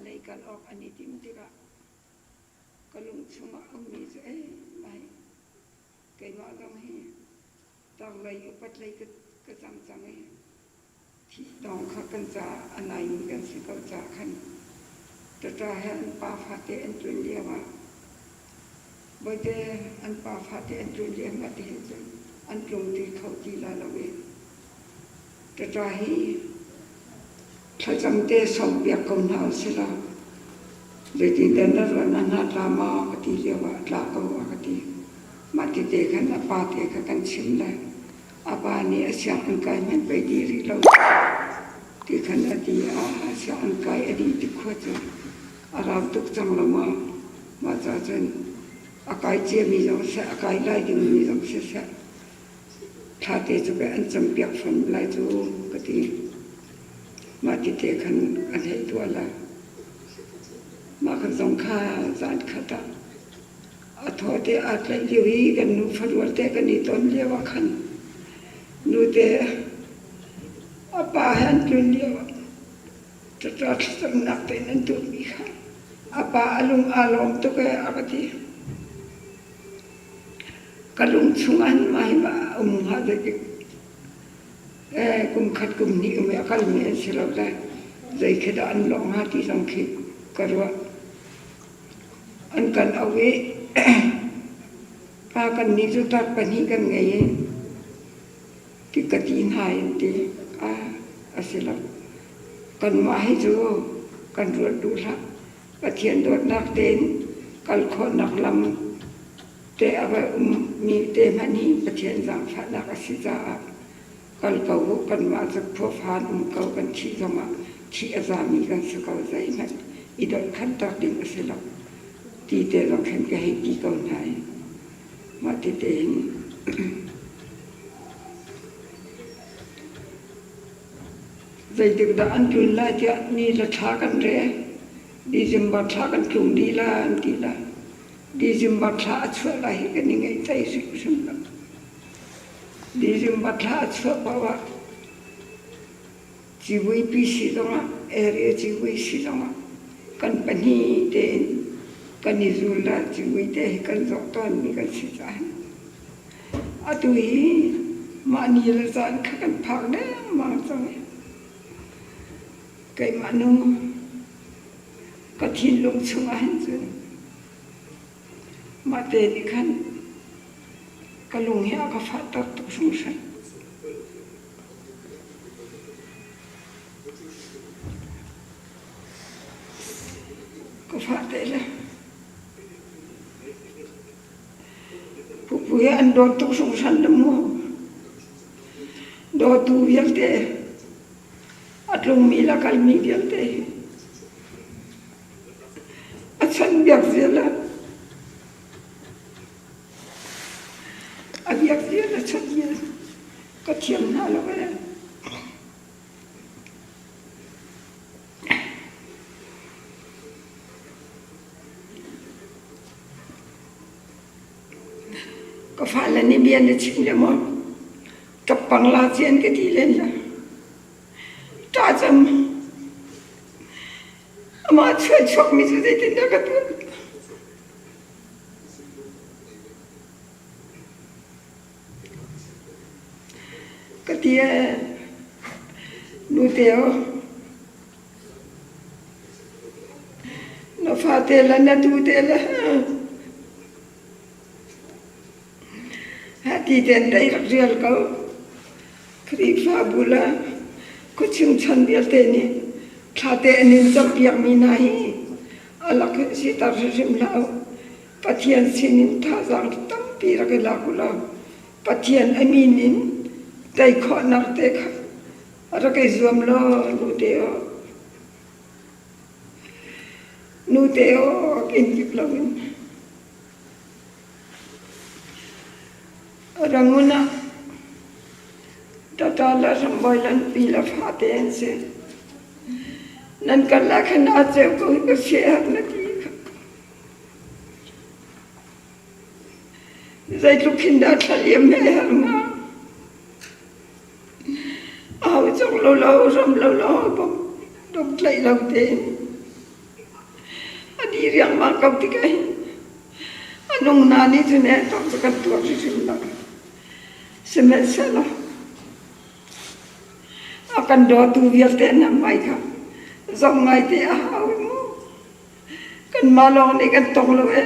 lei kal awk an i tim tikah ka lung chungah a ummi cu ei mai keimah zong hi tanglei upat lei ka cang cang i thih tawng kha kan caah a naimi kan si ko caah khan ṭaṭa he an pa fate an tlun lio ah Bawite an pa fate an tlun lio ah tihin cun an tlung ti kho ti la lo i ṭaṭa hi thlacam te sawmpiak ko hna usih law zeitindah na ruah na hna tla maw ka ti lio ah tla ko a ka ti. Mah tete khan a pa te kha kan chim le a pa nih a sianginn kai hmanh pei dih rih lo ti khan a ti a sianginn kai a dih tik khua cu a rau tuk cang lo maw mah ca cun a kai ciami zong seh a kai lai dingmi zong siseh thla te cu pei an campiak fam lai cu ka ti mah tete khan an hei tuah la mah kha zong kha zan khat ah A thaw te aa tlaih lio i kan nu farual te kan i ton lio ah khan nute a pa he an tlun lio ah ṭaṭa thlacamnak tein an tuahmi kha a pa a lung aa lawm tuk ee a ka ti. Ka lung chung ah hin mah hi mah a um hnga zeitik ee kum khat kum hnih um i a kalmi an si lo le zei khi dah an lawh hnga ti zong khi ka ruah. An kan auh i pa kannih cu tar pahnih kan ngei i ti ka ti hna in ti a a si lo. Kanmah hi cu kan ruat duh hlah. Pathian dawtnak tein kal khawhnak lam te a va ummi te hmanh hi Pathian zaangfahnak a si caah kal ko u kanmah cu phuafan um ko kan thih zongah thih a zami kan si ko zeihmanh i dotkhanter ding a si lo ti te zong khin ka hei ti ko hna i mah ti te hin zeitik dah an tlun lai tiah ni le thla kan re December thla kan tlung dih la an ti la December thla a chuah lai hi kan i ngaihtai hrimhrim lo December thla a chuah paoh ah civuipi si zongah area civui si zongah kan pahnih tein kan i zul la civui te hi kan zawh tawnmi kan si caah atu hi mah ni le caan kha kan phak dengmang cang i keimah nu ka thinlung chungah hin cun mah te nih khan Ka lung hi a ka fahter tuk hringhran. Ka fah te le pupu hi an dawt tuk hringhran le mu. Dawtu vialte a tlungmi le kalmi vialte hi a chanbiak zial ah A biak vial a chawnh vial ka thiam hna lo ee. Ka fale nih bia na chim le maw ṭappang la ci an ka ti len la. Ṭah cam amah chuah chuakmi cu zeitindah ka tuah? Ka ti ee, nute aw, na fate le na tute le hati ten dei rak rial ko. Khrihfabu le khuachung chan vialte nih thlate an in campiakmi hna hi a lak in siter hrimhrim hlah u. Pathian sinin thazaang tampi rak i lak u law Pathian a min in tei khawhnak te kha rak i zuam law nute aw. Nute aw inn kip loin Rangoon ah Tata le Rambawi le an pi le fate an si. Nan kal ah khan aa ceu ko hi ka siaherh na ti kha. Zeitluk khin dah thla liam he herh hnga. Aho cawk lo lo, ram lo lo, bawm tlaih lo tein. di riangmang ko tikah hin a nung hna nih cun eh tawk cu kan tuar hrimhrim lo. Sihmanhsehlaw a kan dawtu vialte hna hmai kha zoh ngaite a hau i mu. Kanmah lawng nih kan tong lo ee.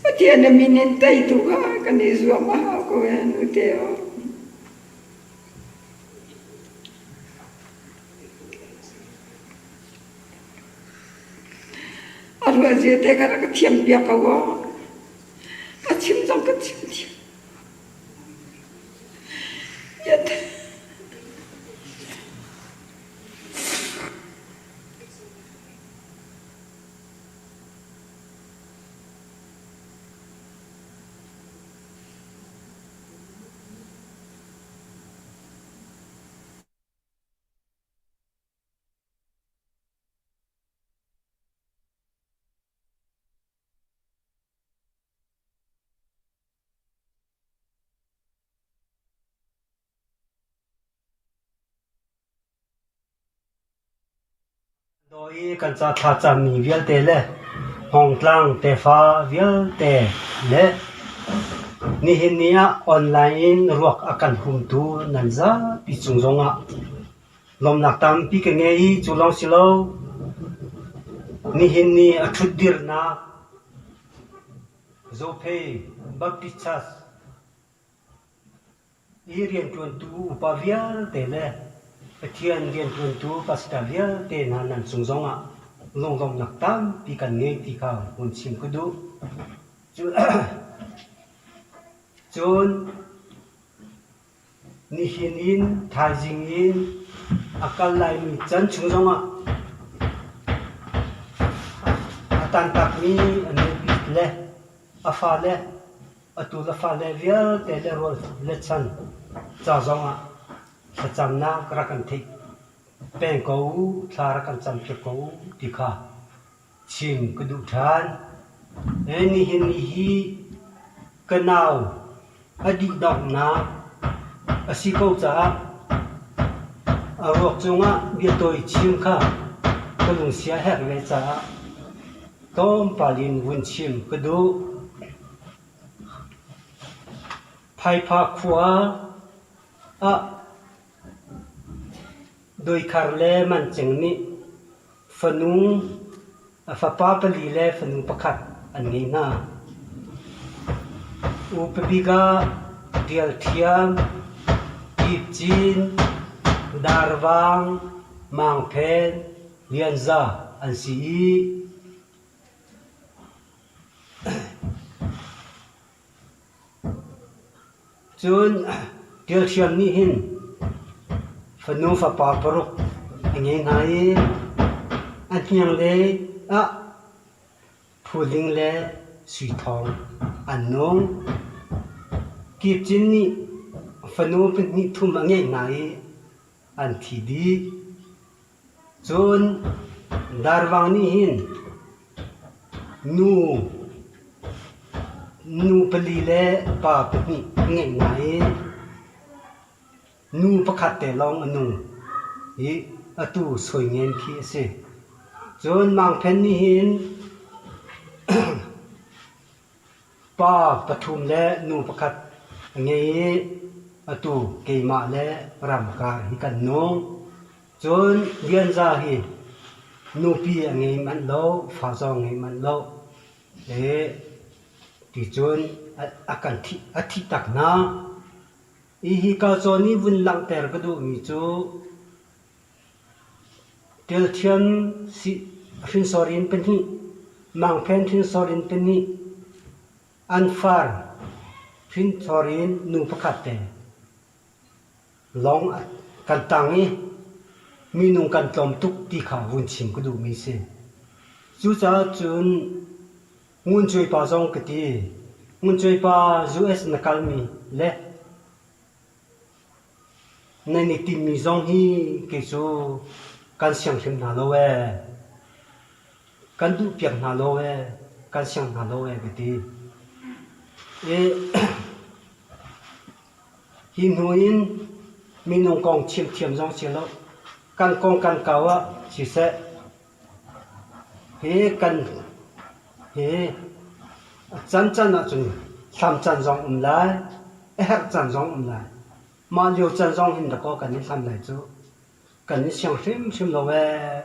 Pathian a min in teitu kha kan i zuam a hau ko ee nute aw. A ruahzia te kha rak ka thiam piak ko aw. A chim zong ka chim thiam. Daw i kan ca thlacammi vialte le Hmawngtlang tefa vialte le nihin ni ah online in ruak a kan humtu nan zapi cung zongah lawmhnak tampi ka ngei i cu lawng si lo nihin ni a ṭhutdirnak Zophei Baptist Church Hi rianṭuantu upa vialte le Pathian rianṭuantu pastor vialte hna nan cung zongah lunglawmhnak tampi kan ngei ti kha hun chim ka duh. Cun nihin in thaizing in a kal laimi can chung zongah a tantakmi a nupi le a fale Atu le fale vialte le rual le chan ca zongah thlacamnak rak kan theih peng ko u, thla rak kan campiak ko u ti kha chim ka duh ṭhan. Nihin ni hi ka nau a dihdonghnak a si ko caah a ruak cungah biatawi chim kha ka lungsia a herh ve caah tlawmpal in vun chim ka duh. Phaipha khua ah Doikhar le Mancing nih fanu fapa pali le fanu pakhat an ngei hna. Upa bik ah Rial Thiam, Kip Cin, Darvang, Mangphen, Lianza an si i Cun Ṭialṭhiam nih hin fanu fapa paruk a ngei hna i a hnianglei ah Phuling le Sui Thawng an nung. Kip Cin nih fanu pahnih thum a ngeih hna i an thi dih. Cun Darvang nih hin nu pali le pa pahnih a ngeih hna i nu pakhat te lawng a nung i atu Sawingen khi a si. Cun Mangphen nih hin Pa pathum le nu pakhat a ngei i atu keimah le ramkar hi kan nung. Cun Lianza hi nupi a ngei manh lo, fa zong ngei manh lo. E, ti cun a kan thih, a thih tak hna. Hi ka cawn i vun langhter ka duhmi cu Ṭialṭhiam hrinsor in pahnih, Mangphen hrinsor in pahnih, an far hrinsor in nu pakhat te lawng kan tang i minung kan tlawm tuk ti kha vun chim ka duhmi a si. Cucaah cun Nguncuai pa zong ka ti. Nguncuai pa US na kalmi le Nan i timmi zong hi kei cu kan siang hrim hna lo ee. Kan duhpiak hna lo ee. Kan siang hna lo ee ka ti. I hi hnu in minung kong chim thiam zong si lo. Kan kong kan kau ah siseh. Hi kan hi a cancan ahcun hlam can zong um lai, a herh can zong um lai. Mah lio can zong hin dakaw kan i hlam lai cu. Kan i siang hrimhrim lo ee.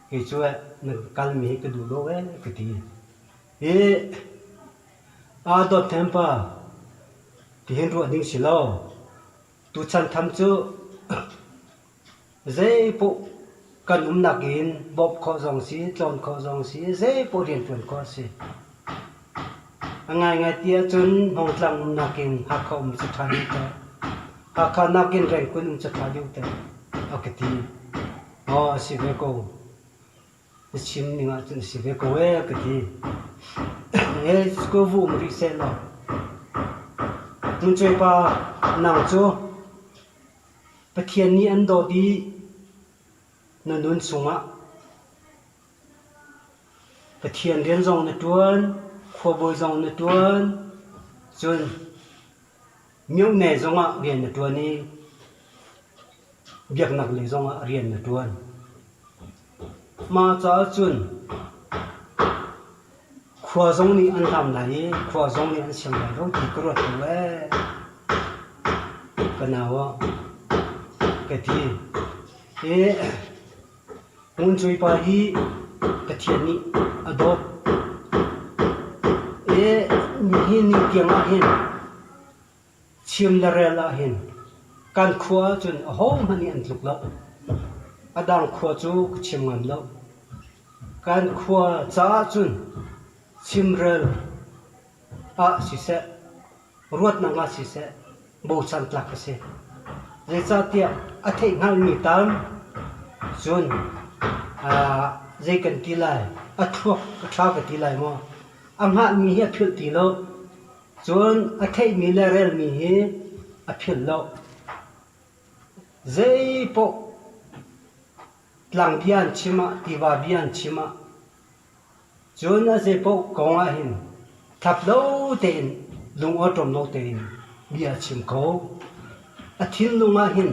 Kei cu eh na kalmi hi ka duh lo ee ka ti. Hi aa dawt them pa tihin ruah ding si lo. Tuchan tham cu zeipoh kan umnak in bawmh khawh zong si, tlawn khawh zong si, zeipoh rianṭuan khawh a si. A ngaingai ti ahcun Hmawngtlang umnak in Hakha um cu ṭha deuh teh. Hakha nakin Rengkun um cu ṭha deuh teh a ka ti. Aw a si ve ko. Na chim ning ahcun a si ve ko ee ka ti. Ee ka vu um rih seh law. Hmuncuai pa nang cu Pathian nih an dawt i na nun chungah Pathian rian zong na ṭuan, khuabawi zong na ṭuan, cun myohne zongah rian na ṭuan i biaknak lei zongah rian na ṭuan. Mah caah cun khua zong nih an hlam lai i khua zong nih an siang lai lo ti ka ruat ko ee. Ka nau ah ka ti. I Nguncuai pa hi Pathian nih a dawt. I nihin ni tiang ah hin chim le rel ah hin kan khua ahcun ahohmanh nih an tluk lo. A dang khua cu ka chim ngam lo. Kan khua caah cun chimrel ah siseh, ruatnak ah siseh bochan tlak a si. Zeicahtiah a theihhngalhmi tam cun zei kan ti lai, a thluak a ṭha ka ti lai maw? A hngahmi hi a philh ti lo. Cun a theihmi le relmi hi a philh lo. Zeipaoh tlang bia an chim ah, tiva bia an chim ah, Cun a zeipaoh kong ah hin ṭhap lo tein lungawṭawm lo tein bia a chim ko. A thinlung ah hin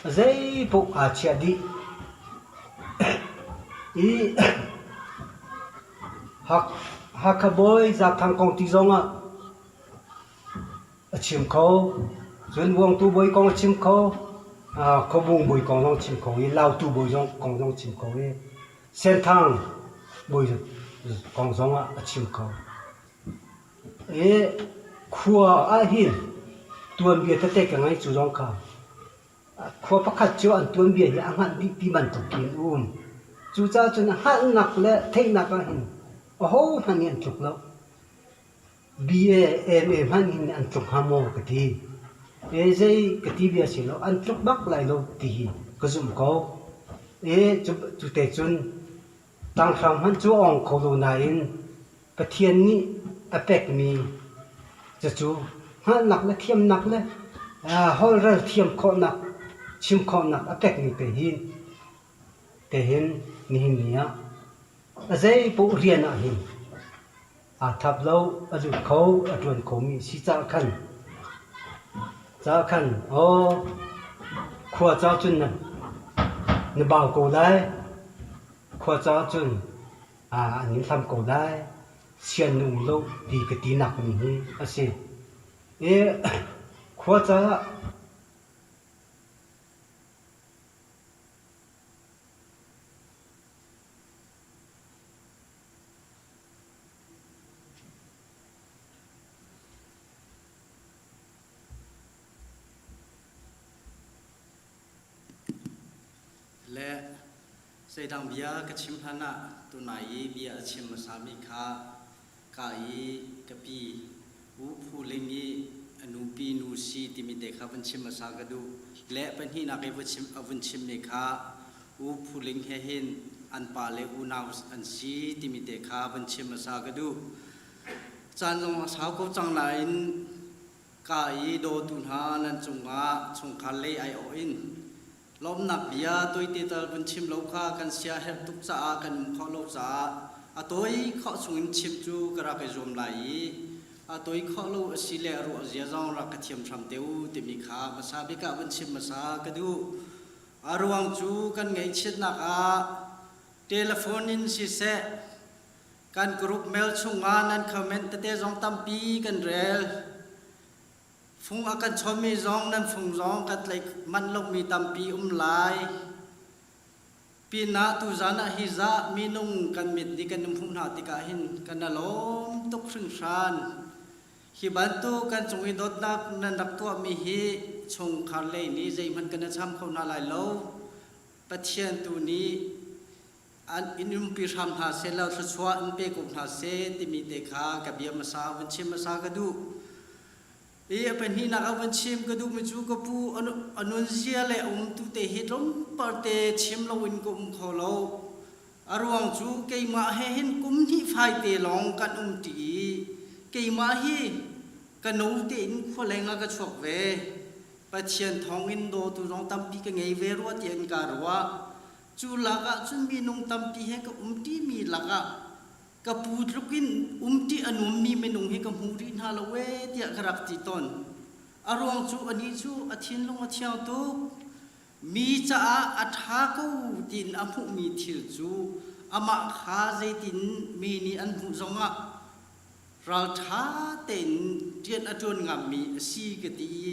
a zeipaoh aa chiah dih. I Hakha bawi Zathang kong ti zongah a chim kho. Cun Vuangtu bawi kong a chim kho. Khuabung bawi kong zong a chim kho i Lautu bawi kong zong a chim kho i Senthang bawi kong zongah a chim kho. I khua ahhin tuanbia tete ka ngei cu zong kha khua pakhat cu an tuanbia hi a hngalh dih ti bantuk in a um. Cucaah cun a hngalhnak le theihnak ahhin ahohmanh nih an tluk lo. BA, MA hmanh hin an tluk hnga maw ka ti. E zei ka ti bia si lo, an tluk bak lai lo ti hi ka zumh ko. E cu te cun tanghrang hmanh cu a ong kho lo nain Pathian nih a pekmi cucu hngalhnak le thiamnak le holhrel thiam khawhnak, chim khawhnak a pekmi te hi tehin nihin ni ah a zeipaoh rian ah hin aa thap lo, a lut kho, a ṭuan khomi si caah khan caah khan aw khua caah cun na na bau ko lai, khua caah cun an in hlam ko lai, sian na um lo ti ka tinak mi hi a si. I khua caah Le zeidang bia ka chim hlan ah tunai i bia a chim hmasami kha ka i ka pi U Phu Ling i a nupi nu si timi te kha vun chim hmasa ka duh. Le pahnihnak i a vun chimmi kha U Phu Ling he hin an pa le unau an si timi te kha vun chim hmasa ka duh. Caan zong a sau ko cang nain ka i dawtu hna nan cungah chungkhar lei aiawh in lawmhnak bia tawite tal vun chim lo kha kan sia herh tuk caah kan um khawh lo caah a tawi khawh chungin chim cu ka rak i zuam lai i a tawi khawh lo a si le a ruah zia zong rak ka thiam hram te u timi kha hmasa bik ah vun chim hmasa ka duh. A ruang cu kan ngaihchiatnak ah. Telephone in siseh, kan group mail chungah nan comment tete zong tampi kan rel. Fung a kan chawnmi zong nan fung zong kan tlaih manh lomi tampi um lai. Pinah tuzan ah hi zah minung kan mit nih kan in hmuh hna tikah hin kan i lawm tuk hringhran. Hi bantuk kan cung i dawtnak nan rak tuahmi hi chungkhar lei nih zeihmanh kan i cham kho hna lai lo. Pathian tu nih an in umpi hram hna seh law thluachuah in pe ko hna seh timi te kha ka bia hmasa vun chim hmasa ka duh. I a pahnihnak ah van chim ka duhmi cu ka pu a nunzia le a umtu te hi tlawmpal te chim loin ka um kho lo. A ruang cu keimah he hin kum hnih fai te lawng kan um ṭi i keimah hi ka no tein khualeng ah ka chuak ve. Pathian thawngin dawtu zong tampi ka ngei ve rua tiah in kaa ruah. Cu lakah cun minung tampi he ka um ṭimi lakah ka pu tluk in umṭi a nuammi minung hi ka hmu rih hna lo ee tiah ka rak ti tawn. A ruang cu anih cu a thinlung a thiang tuk. Mi caah a ṭha ko tiin a hmuhmi thil cu amah kha zeitin mi nih an hmuh zongah ralṭha tein rian a ṭuan ngammi a si ka ti i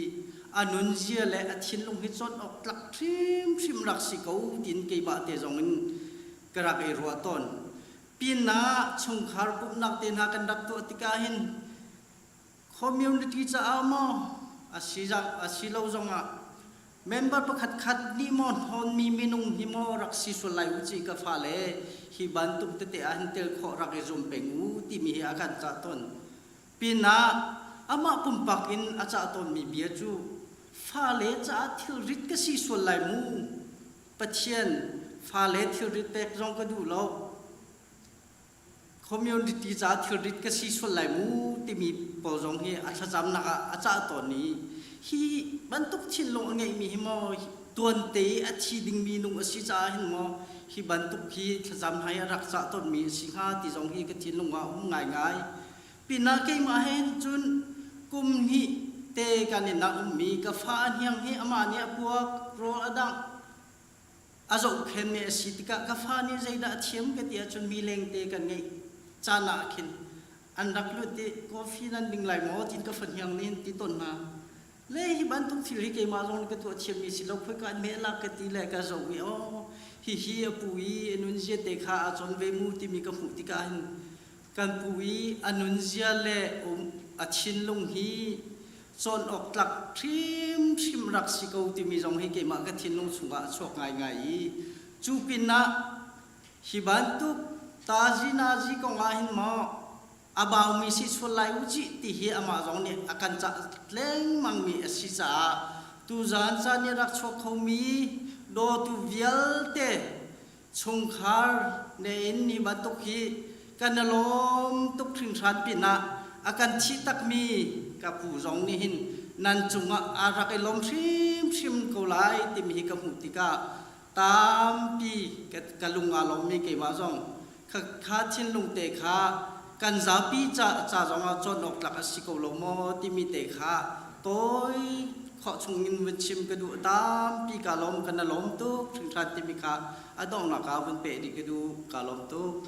a nunzia le a thinlung hi cawn awk tlak hrimhrim rak si ko tiin keimah te zong in ka rak i ruah tawn. Pinah chungkhar pumhnak te hna kan rak tuah tikah hin community caah maw a si a si lo zongah member pakhat khat nih maw hnawnmi minung hi maw rak si sual lai u ci ka fale hi bantuk tete ah hin tel khawh rak i zum peng u timi hi a kan cah tawn. Pinah amah pumpak in a cah tawnmi bia cu fale caah thilrit ka si sual lai mu Pathian fale thilrit pek zong ka duh lo. Community ca thilrit ka si sual lai mu timi pawl zong hi a thlacamnak ah a cah tawn i hi bantuk thinlung a ngeihmi hi maw tuante i a thi dingmi nung a si caah hin maw hi bantuk hi thlacam hna hi a rak cah tawnmi a si hnga ti zong hi ka thinlung ah a um ngaingai. Pinah keimah he cun kum hnih te kan inn ah ummi ka fa a hniang hi amah nih a puak, rawl a dangh, a zohkhenmi a si tikah ka fa nih zeidah a thiam ka ti ahcun mi lengte kan ngeih caan ah khin an rak lut i coffee nan ding lai maw tiin ka fa hniang nih an ti tawn hna. Le hi bantuk thil hi keimah zong nih ka tuah thiammi si lo khoi ka meh lak ka ti le ka zoh i aw hihi a pu i a nunzia te kha aa cawn ve mu timi ka hmuh tikah hin kan pu i a nunzia le a thinlung hi cawn awk tlak hrimhrim rak si ko timi zong hi keimah ka thinlung chungah a chuak ngaingai i cu pinah hi bantuk tazi nazi kong ah hin maw a baumi si sual lai u cih ti hi amah zong nih a kan cah lengmangmi a si caah tuzaan caan i rak chuak khomi dawtu vialte chungkhar ne in ni bantuk hi kan i lawm tuk hringhran pinah a kan thih takmi ka pu zong nih hin nan cungah a rak i lawm hrimhrim ko lai timi hi ka hmuh tikah tampi ka lung aa lawmmi keimah zong kha thinlung te kha kan zapi ca ca zongah cawn awk tlak a si ko lo maw timi te kha tawi khawh chung in vun chim ka duh tampi ka lawm kan lawm tuk hringhran timi kha a donghnak ah vun peh dih ka duh ka lawm tuk.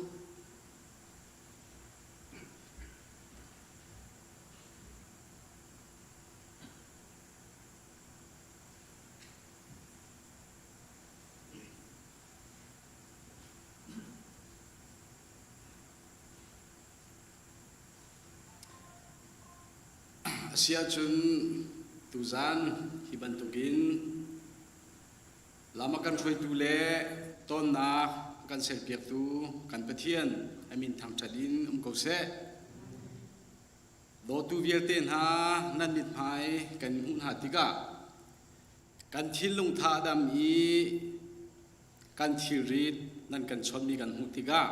Asiahcun tuzan hi bantukin lam a kan hruaitu le tonnak a kan serpiaktu kan Pathian a min thangṭhat in um ko seh. Dawtu vialte hna nan mithmai kan hmuh hna tikah Kan thinlung tha a dam i kan thilrit nan kan chawnhmi kan hmuh tikah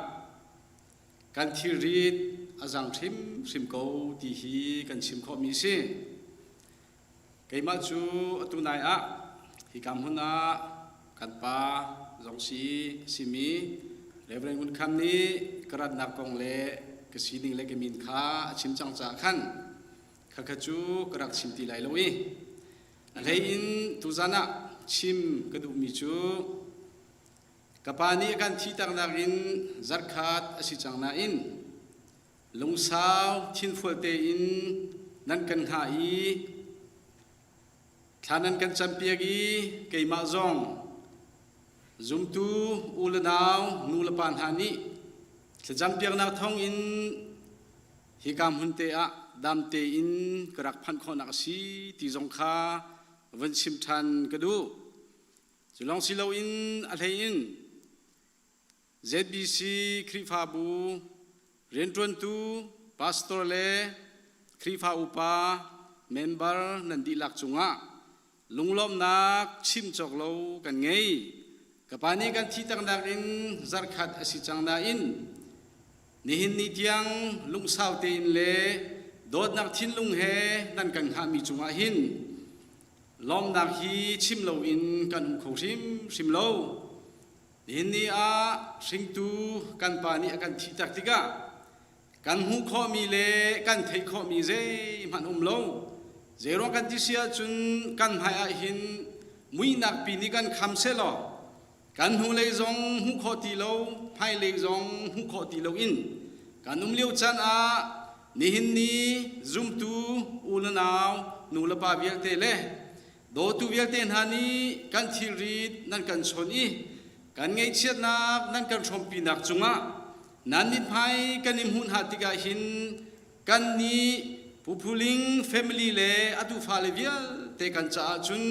kan thilrit a zang hrimhrim ko ti hi kan chim khawhmi a si. Keimah cu atu nai ah hika hmun ah kan pa zong si simi Reverend Ngun Kham nih ka ratnak kong le ka sining le ka min kha a chim cang caah khan khakha cu ka rak chim ti lai lo i A hlei in tuzan ah chim ka duhmi cu Ka pa nih a kan thihtaknak in zarhkhat a si cang nain lungsau thinfual tein nan kan hngah i thla nan kan campiak i keimah zong zumtu u le nau nu le pa hna nih thlacampiaknak thawngin hika hmun te ah dam tein ka rak phanh khawhnak a si ti zong kha vun chim ṭhan ka duh. Cu lawng si loin a hlei in ZBC Khrihfabu rianṭuantu pastor le Khrihfa upa member nan dihlak cungah lunglawmhnak chim cawk lo kan ngei. Ka pa nih kan thih taknak in zarhkhat a si cang nain nihin ni tiang lungsau tein le dawtnak thinlung he nan kan hngahmi cungah hin lawmnak hi chim loin kan um kho hrimhrim lo. Nihin ni ah hringtu kan pa nih a kan thihtak tikah kan hmuh khawhmi le kan theih khawhmi zeihmanh um lo. Zeiruang kan ti si ahcun kan hmai ah hin muihnak pi nih kan kham sehlaw kan hnulei zong hmuh khawh ti lo, hmailei zong hmuh khawh ti loin kan um lio caan ah nihin ni zumtu u le nau nu le pa vialte le dawtu vialte hna nih kan thilrit nan kan chawn i kan ngaihchiatnak nan kan hrawmpinak cungah nan mithmai kan i hmuh hna tikah hin kan nih Pu Phuling family le a tufa le vialte kan caah cun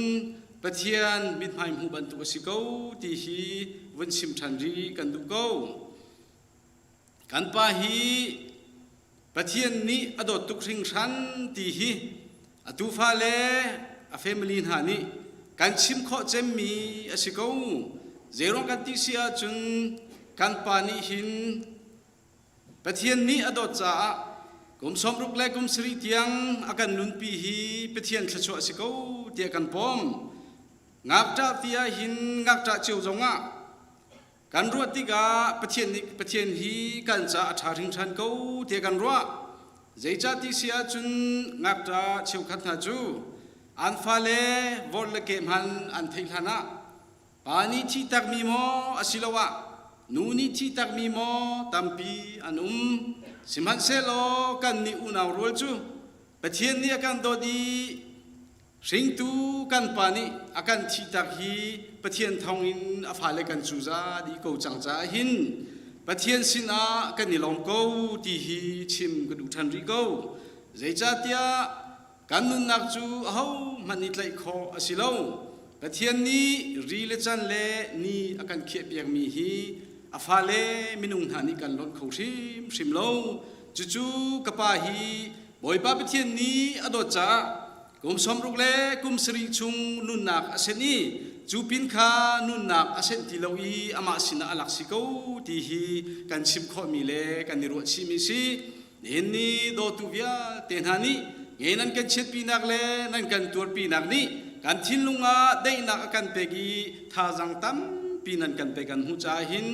Pathian mithmai hmuh bantuk a si ko ti hi vun chim ṭhan rih kan duh ko. Kan pa hi Pathian nih a dawt tuk hringhran ti hi a tufa le a family hna nih kan chim khawh cemmi a si ko. Zeiruang kan ti si ahcun kan pa nih hin Pathian nih a dawt caah kum 60 le kum sarih tiang a kan nunpi hi Pathian thluachuah a si ko tiah kan pom. Ngakṭah ti ah hin ngakṭah cio zongah kan ruah tikah Pathian nih Pathian hi kan caah a ṭha hringhran ko tiah kan ruah. Zeicah ti si ahcun ngakṭah cheukhat hna cu an fale vorh le keh hmanh an theih hlanah pa nih thihtakmi maw asiloah nu nih thihtakmi maw tampi an um. Sihmanhsehlaw kannih unau rual cu Pathian nih a kan dawt i hringtu kan pa nih a kan thihtak hi Pathian thawngin a fale kan cuza dih ko cang caah hin Pathian sinah kan i lawm ko ti hi chim ka duh ṭhan rih ko. Zeicahtiah Kan nunnak cu ahohmanh nih tlaih khawh a si lo. Pathian nih ri le can le ni a kan khiahpiakmi hi a fale minung hna nih kan lonh kho hrimhrim lo. Cucu ka pa hi Bawipa Pathian nih a dawt caah kum 60 le kum sarih chung nunnak a senh i cu pin kha nunnak a senh ti lo i amah sinah a lak si ko ti hi kan chim khawhmi le kan i ruahchihmi si. Nihin ni dawtu vialte hna nih nge nan kan chiatpinak le nan kan tuarpinak nih kan thinlung ah daihnak a kan pek i thazaang tampi nan kan pek kan hmuh caah hin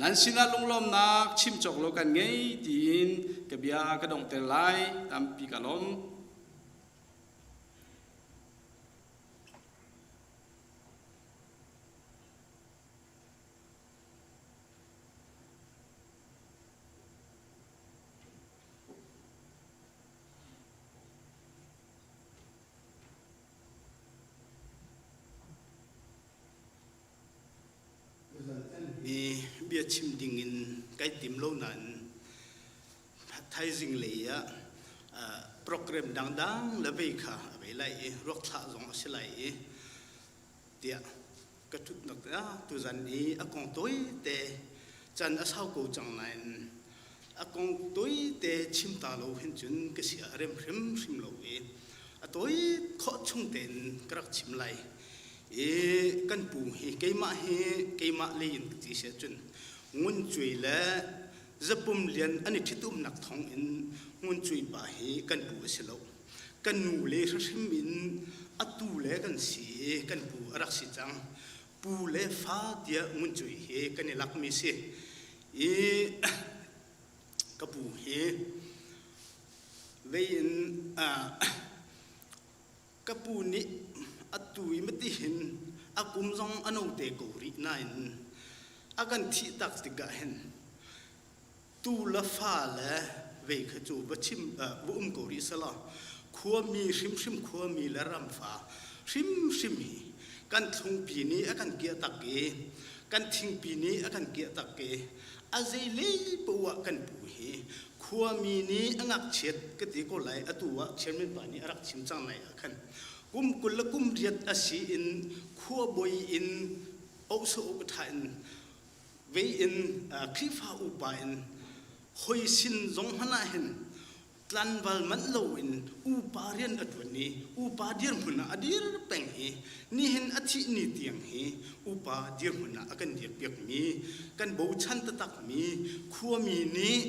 nan sinah lunglawmnak chim cawk lo kan ngei tiin ka bia ka donghter lai tampi ka lawm. Mi bia chim dingin kai tim lo nain thaizing lei ah program dangdang le vei kha a vei lai i ruak thlah zong a si lai i tiah ka ṭhutnak ah tuzan i a kong tawite can a sau ko cang nain a kong tawite chim ta lo hin cun ka sia a rem hrimhrim lo i a tawi khawh chung tein ka rak chim lai i kan pu hi keimah hi keimah lei in ti si cun nguncuai le zapum lian an i ṭhitumnak thawng in nguncuai pa hi kan pu a si lo kan nu le hrim in atu le kan si kan pu a rak si cang pu le fa tiah nguncui hi kan i lakmi si i ka pu hi vei in ka pu nih atu i mati hin a kum zong a no te ko rih nain. A kan thih tak tikah hin tu le fa le vei kha cu va chim va um ko rih selaw khuami hrimhrim khuami le ramfa hrimhrim hi kan thlungpi nih a kan kiah tak i kan thingpi nih a kan kiah tak i a zeilei poah kan pu hi khuami nih a ngakchiat ka ti ko lai atu ah chairman pa nih a rak chim cang lai ah khan kum 20 le kum riat a si in khuabawi in ohsa ka ṭha in vei in Khrihfa upa in hoi sin zong hmanh ah hin tlanval manh loin upa rian a ṭuan i upa dirhmun ah a dir peng i nihin a thih ni tiang hi upa dirhmun ah a kan dirpiakmi kan bochan taktakmi khuami nih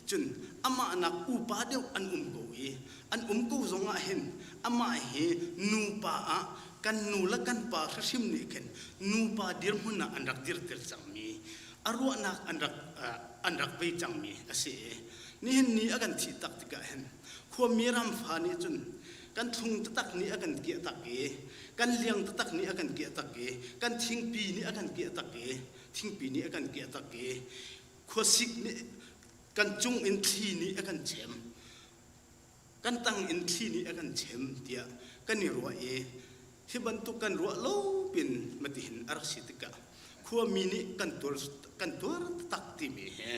cun amah nak upa deuh an um ko i an um ko zong ah hin amah hi nupa ah kan nu le kan pa hrim nih khin nupa dirhmun ah an rak dirter cangmi a ruahnak an rak an rak vei cangmi a si i nihin ni a kan thih tak tikah hin khuami ramfa nih cun kan thlung taktak nih a kan kiah tak i kan liang taktak nih a kan kiah tak i kan thingpi nih a kan kiah tak i thingpi nih a kan kiah tak i khuasik nih kan cung in thli nih a kan chem kan tang in thli nih a kan chem tiah kan i ruah i hi bantuk kan ruah lo pin matihin a rak si tikah khuami nih kan tuar kan tuar tak timi he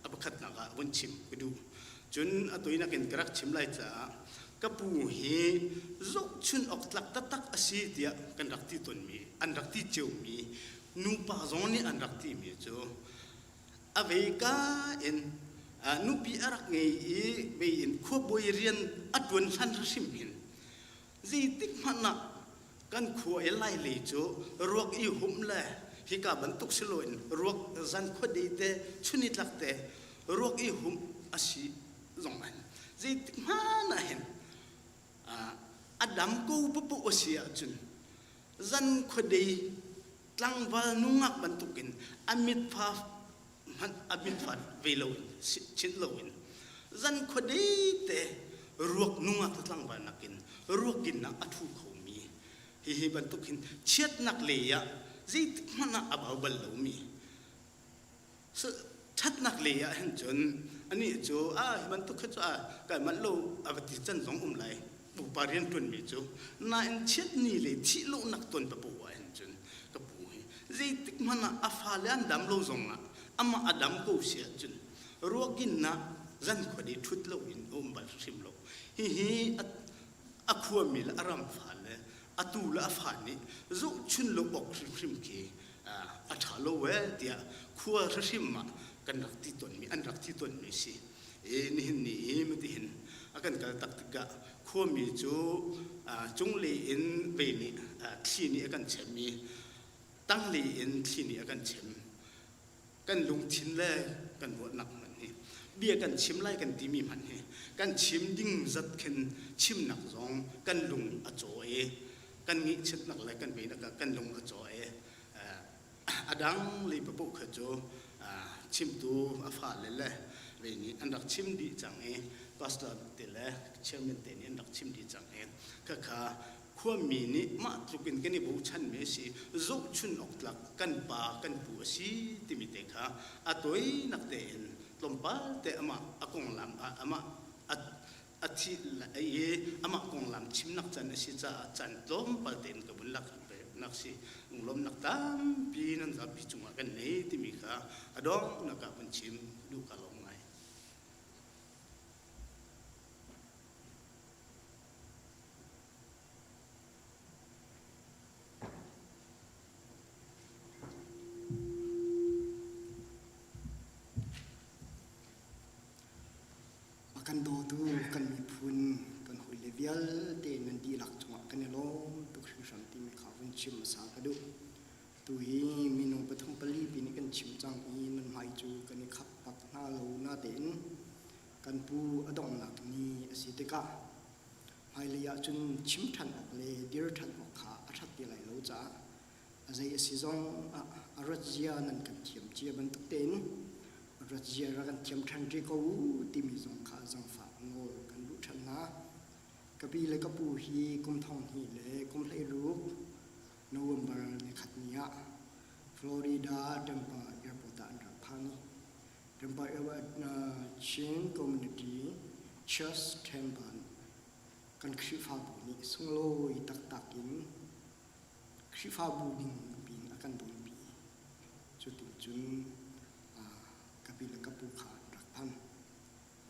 a pakhatnak ah vun chim ka duh cun a toinak in ka rak chim lai caah ka pu hi zohchun awk tlak taktak a si tiah kan rak ti tawnmi an rak ti ciomi nupa zong nih an rak timi cu a veika in nupi a rak ngei i vei in khuabawi rian a ṭuan hlan hrim hin zeitik hmanh ah kan khua i lailei cu ruak i humh le hika bantuk si loin ruak zan khuadei te chunitlak te ruak i humh a si zong an zeitik hmanh ah hin a dam ko papoh a si ahcun zan khuadei tlangval nungak bantukin a mitfa hmanh a mitfa ve loin chinh loin zan khuadei te ruak nungak le tlangval nakin ruak in ah a ṭhu khomi hihi bantuk hin chiatnak lei ah zeitik hmanh ah a bau bal lomi ṭhatnak lei ah hin cun anih cu a hi bantuk kha cu a kai manh lo a va ti can zong um lai pupa rian ṭuanmi cu nain chiatni le thih lonak ton papoh ah hin cun ka pu hi zeitik hmanh ah a fale an dam lo zong ah amah a dam ko si ahcun ruakin ah zan khuadi ṭhut lo in a um bal hrim lo hihi a khuami le a ram fa le a tu le a fa nih zohchun lo awk hrimhrim khi a ṭha lo ee tiah khua hrimhrim ah kan rak ti tawnmi an rak ti tawnmi si i nihin ni hi matihin a kan kal tak tikah khuami cu cunglei in vei nih thli nih a kan chem i tanglei in thli nih a kan chem kan lungthin le kan ruahnak hmanh hi bia kan chim lai kan timi hmanh hi kan chim ding zat khin chimnak zong kan lung a caw i kan ngeihchiatnak le kan veinak ah kan lung a caw i a dang lei papoh kha cu chimtu a fale le vei nih an rak chim dih cang i pastor te le chairman te nih an rak chim dih cang i khakha khuami nih mah tluk in kan i bochanmi a si zohchun awk tlak kan pa kan pu a si timi te kha a toinak tein tlawmpal te amah a konglam amah a thi i amah konglam chimnak can a si caah can tlawmpal tein ka vun lak nak si lunglawmnak tampi nan zapi cungah kan nei timi kha a donghnak ah vun chim duh ka lawm ngai. A kan dawtu kan miphun kan hawile vialte nan dihlak cungah kan i lawm tuk hringhran timi kha vun chim hmasa ka duh. Tu hi minung pathum pali pi nih kan chim cang i nan hmai cu kan i khap bak hna lo natein kan pu a donghnak ni a si tikah hmailei ah cun chim ṭhan awk le dir ṭhan awk kha a ṭhat ti lai lo caah a zei a si zong ah a rat zia nan kan thiam cia bantuk tein a rat zia ra kan thiam ṭhan ṭi ko u timi zong kha zangfah nawl kan duh ṭhan hna. Ka pi le ka pu hi kum thong hnih le kum 16 November ni khat ni ah. Florida Tampa Airport ah an rak phan i Tampa Airport Chin Community Church Tampa kan Khrihfabu nih sunglawi taktak in Khrihfabu ning piin a kan donpi. Cutin cun ka pi le ka pu kha an rak phan.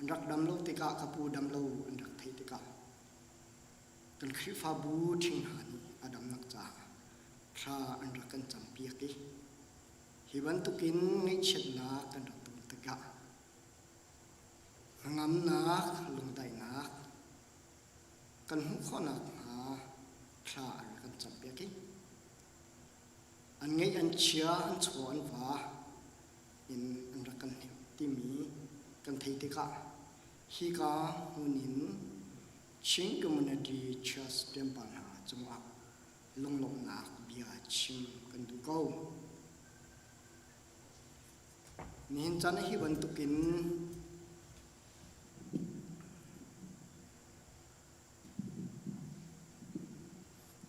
An rak dam lo tikah ka pu dam lo an rak theih tikah kan Khrihfabu ṭhing hna nih a damnak caah thla an rak kan campiak i hi bantukin ngaihchiatnak kan rak ton tikah hnangamnak, lungdaihnak kan hmuh khawh nakhnga thla an rak kan campiak i an ngeih an chia an chaw an va in an rak kan hnemh timi kan theih tikah hika hmun in Chin Community Church Temple hna cungah lunglawmhnak bia chim kan duh ko. Nihin caan hi bantukin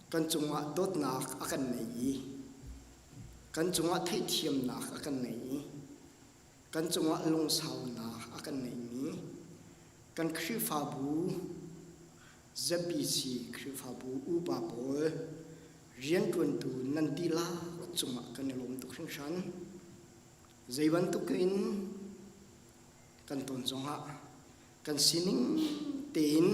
kan cungah dawtnak a kan nei i kan cungah theihthiamnak a kan nei i kan cungah lungsaunak a kan neimi kan Khrihfabu ZBC Khrihfabu upa pawl rianṭuantu nan dihlak cungah kan i lawm tuk hringhran. Zei bantuk in kan ton zongah kan sining tein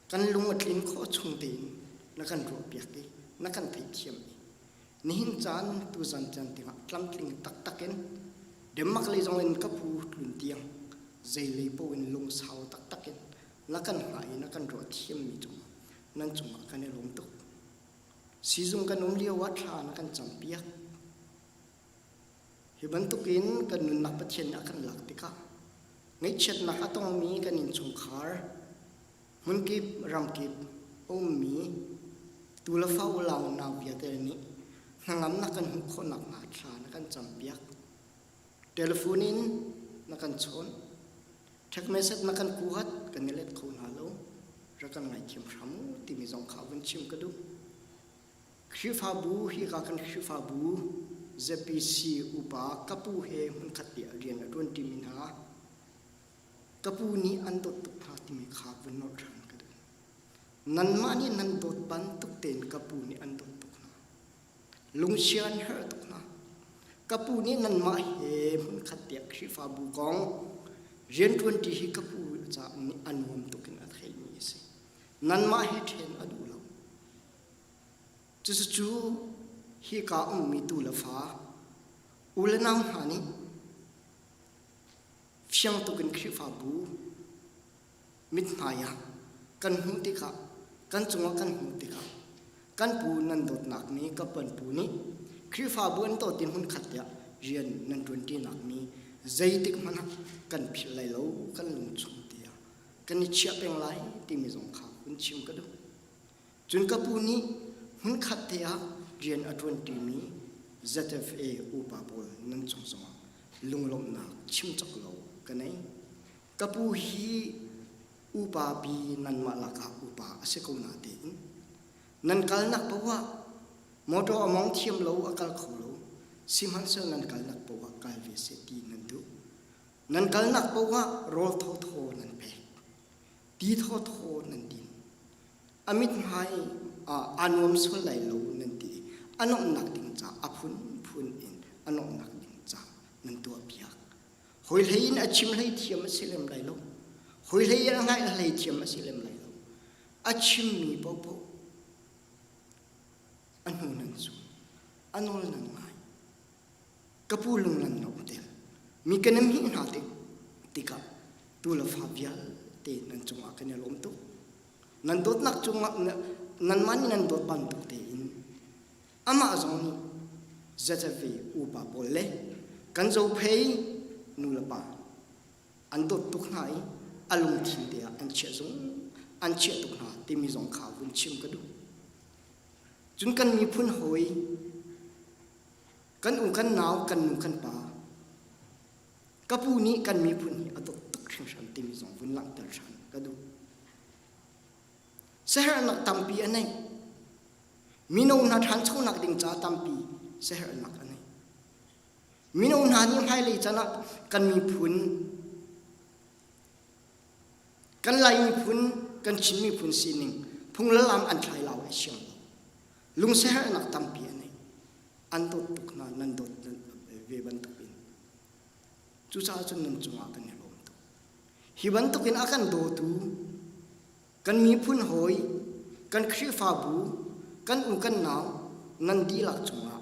kan lung a tlin khawh chung tein na kan ruahpiak i na kan theihthiam i nihin caan tuzan caan tiangah tlamtling taktak in Denmark lei zong in ka pu tlun tiang zei lei paoh in lungsau taktak in na kan hngah i na kan ruah thiammi cungah nan cungah kan i lawm tuk. Sizung kan um lio ah thla na kan campiak. Hi bantukin kan nunnak Pathian nih a kan lak tikah ngaihchiatnak a tongmi kan innchungkhar hmunkip ramkip a ummi tu le fa ulau nau vialte nih hnangamnak kan hmuh khawh nakhnga thla na kan campiak. Telephone in na kan chawn. Text message na kan kuat kan i let kho hna lo. Rak kan ngaithiam hram u timi zong kha vun chim ka duh. Khrihfabu hika kan Khrihfabu ZPC upa kapu he hmunkhat te ah rian a ṭuan ṭimi hna kapu nih an dawt tuk hna timi kha vun nolh ṭhan ka duh. Nanmah nih nan dawt bantuk tein kapu nih an dawt tuk hna. Lungsia an herh tuk hna. Kapu nih nanmah he hmunkhat te ah Khrihfabu kong rianṭuanṭi hi kapu caah nih a nuam tuk in a theimi a si. Nanmah he ṭhen a duh lo. Cucu hika ummi tu le fa u le nau hna nih fiang tuk in Khrihfabu mithmai ah kan hmuh tikah kan cungah kan hmuh tikah kan pu nan dawtnak nih ka pan pu nih Khrihfabu an dawt in hmunkhat tiah rian nan ṭuanṭinak mi zeitik hmanh ah kan philh lai lo kan lungchung tiah kan i chiah peng lai timi zong kha hun chim ka duh. Cun ka pu nih hmunkhat te ah rian a ṭuanṭimi ZFA upa pawl nan cung zongah lunglawmhnak chim cawk lo ka nei. Ka pu hi upa pi nanmah lakah upa a si ko natein nan kalnak paoh ah motor a mong thiam lo a kal kho lo sihmanhsehlaw nan kalnak paoh ah kal ve seh ti nan duh. Nan kalnak paoh ah rawl thawthaw nan pek. Ti thawthaw nan din. A mithmai aa nuam sual lai lo nan ti i a nuamhnak ding ca a phunphun in a nuamhnak ding ca nan tuahpiak. Hawi hlei in a chim hlei thiam a si lem lai lo. Hawi hlei in a ngaih hlei thiam a si lem lai lo. A chimmi paohpaoh a hnu nan zul, a nawl nan ngai. Ka pu lung nan no tel. Mi kan in hih hna tik tikah tu le fa vialte nan cungah kan i lawm tuk. Nan dawtnak cungah nanmah nih nan dawt bantuk tein amah zong nih ZFV upa pawl le kan zophei nu le pa an dawt tuk hna i a lungthin te ah an chiah zung an chiah tuk hna timi zong kha vun chim ka duh. Cun kan miphun hawi kan u kan nau kan nu kan pa ka pu nih kan miphun hi a dawt tuk hringhran timi zong vun langhter ṭhan ka duh. Siaherhnak tampi a nei. Mino hna ṭhanchonak ding ca tampi siaherhnak a nei. Mino hna nih hmailei caan ah kan miphun kan Lai miphun kan Chin miphun sining phung le lam an thlai lau ai siang lo. Lungsiaherhnak tampi a nei. An dawt tuk hna nan dawt ve bantuk in. Cucaah cun nan cungah kan i lawm tuk. Hi bantukin a kan dawtu kan miphun hawi, kan Khrihfabu, kan u kan nau nan dihlak cungah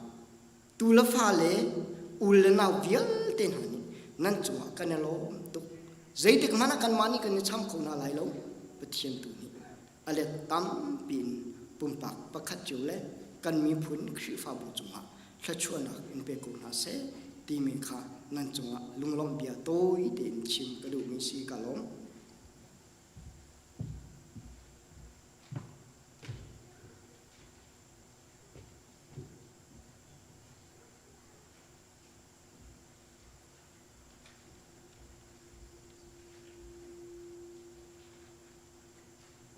tu le fa le u le nau vialte hna nih nan cungah kan i lawm tuk. Zeitik hmanh ah kanmah nih kan i cham kho hna lai lo. Pathian tu nih a let tampi in pumpak pakhat cio le kan miphun Khrihfabu cungah thluachuahnak in pe ko hna seh timi kha nan cungah lunglawmh bia tawi tein chim ka duhmi si ka lawm.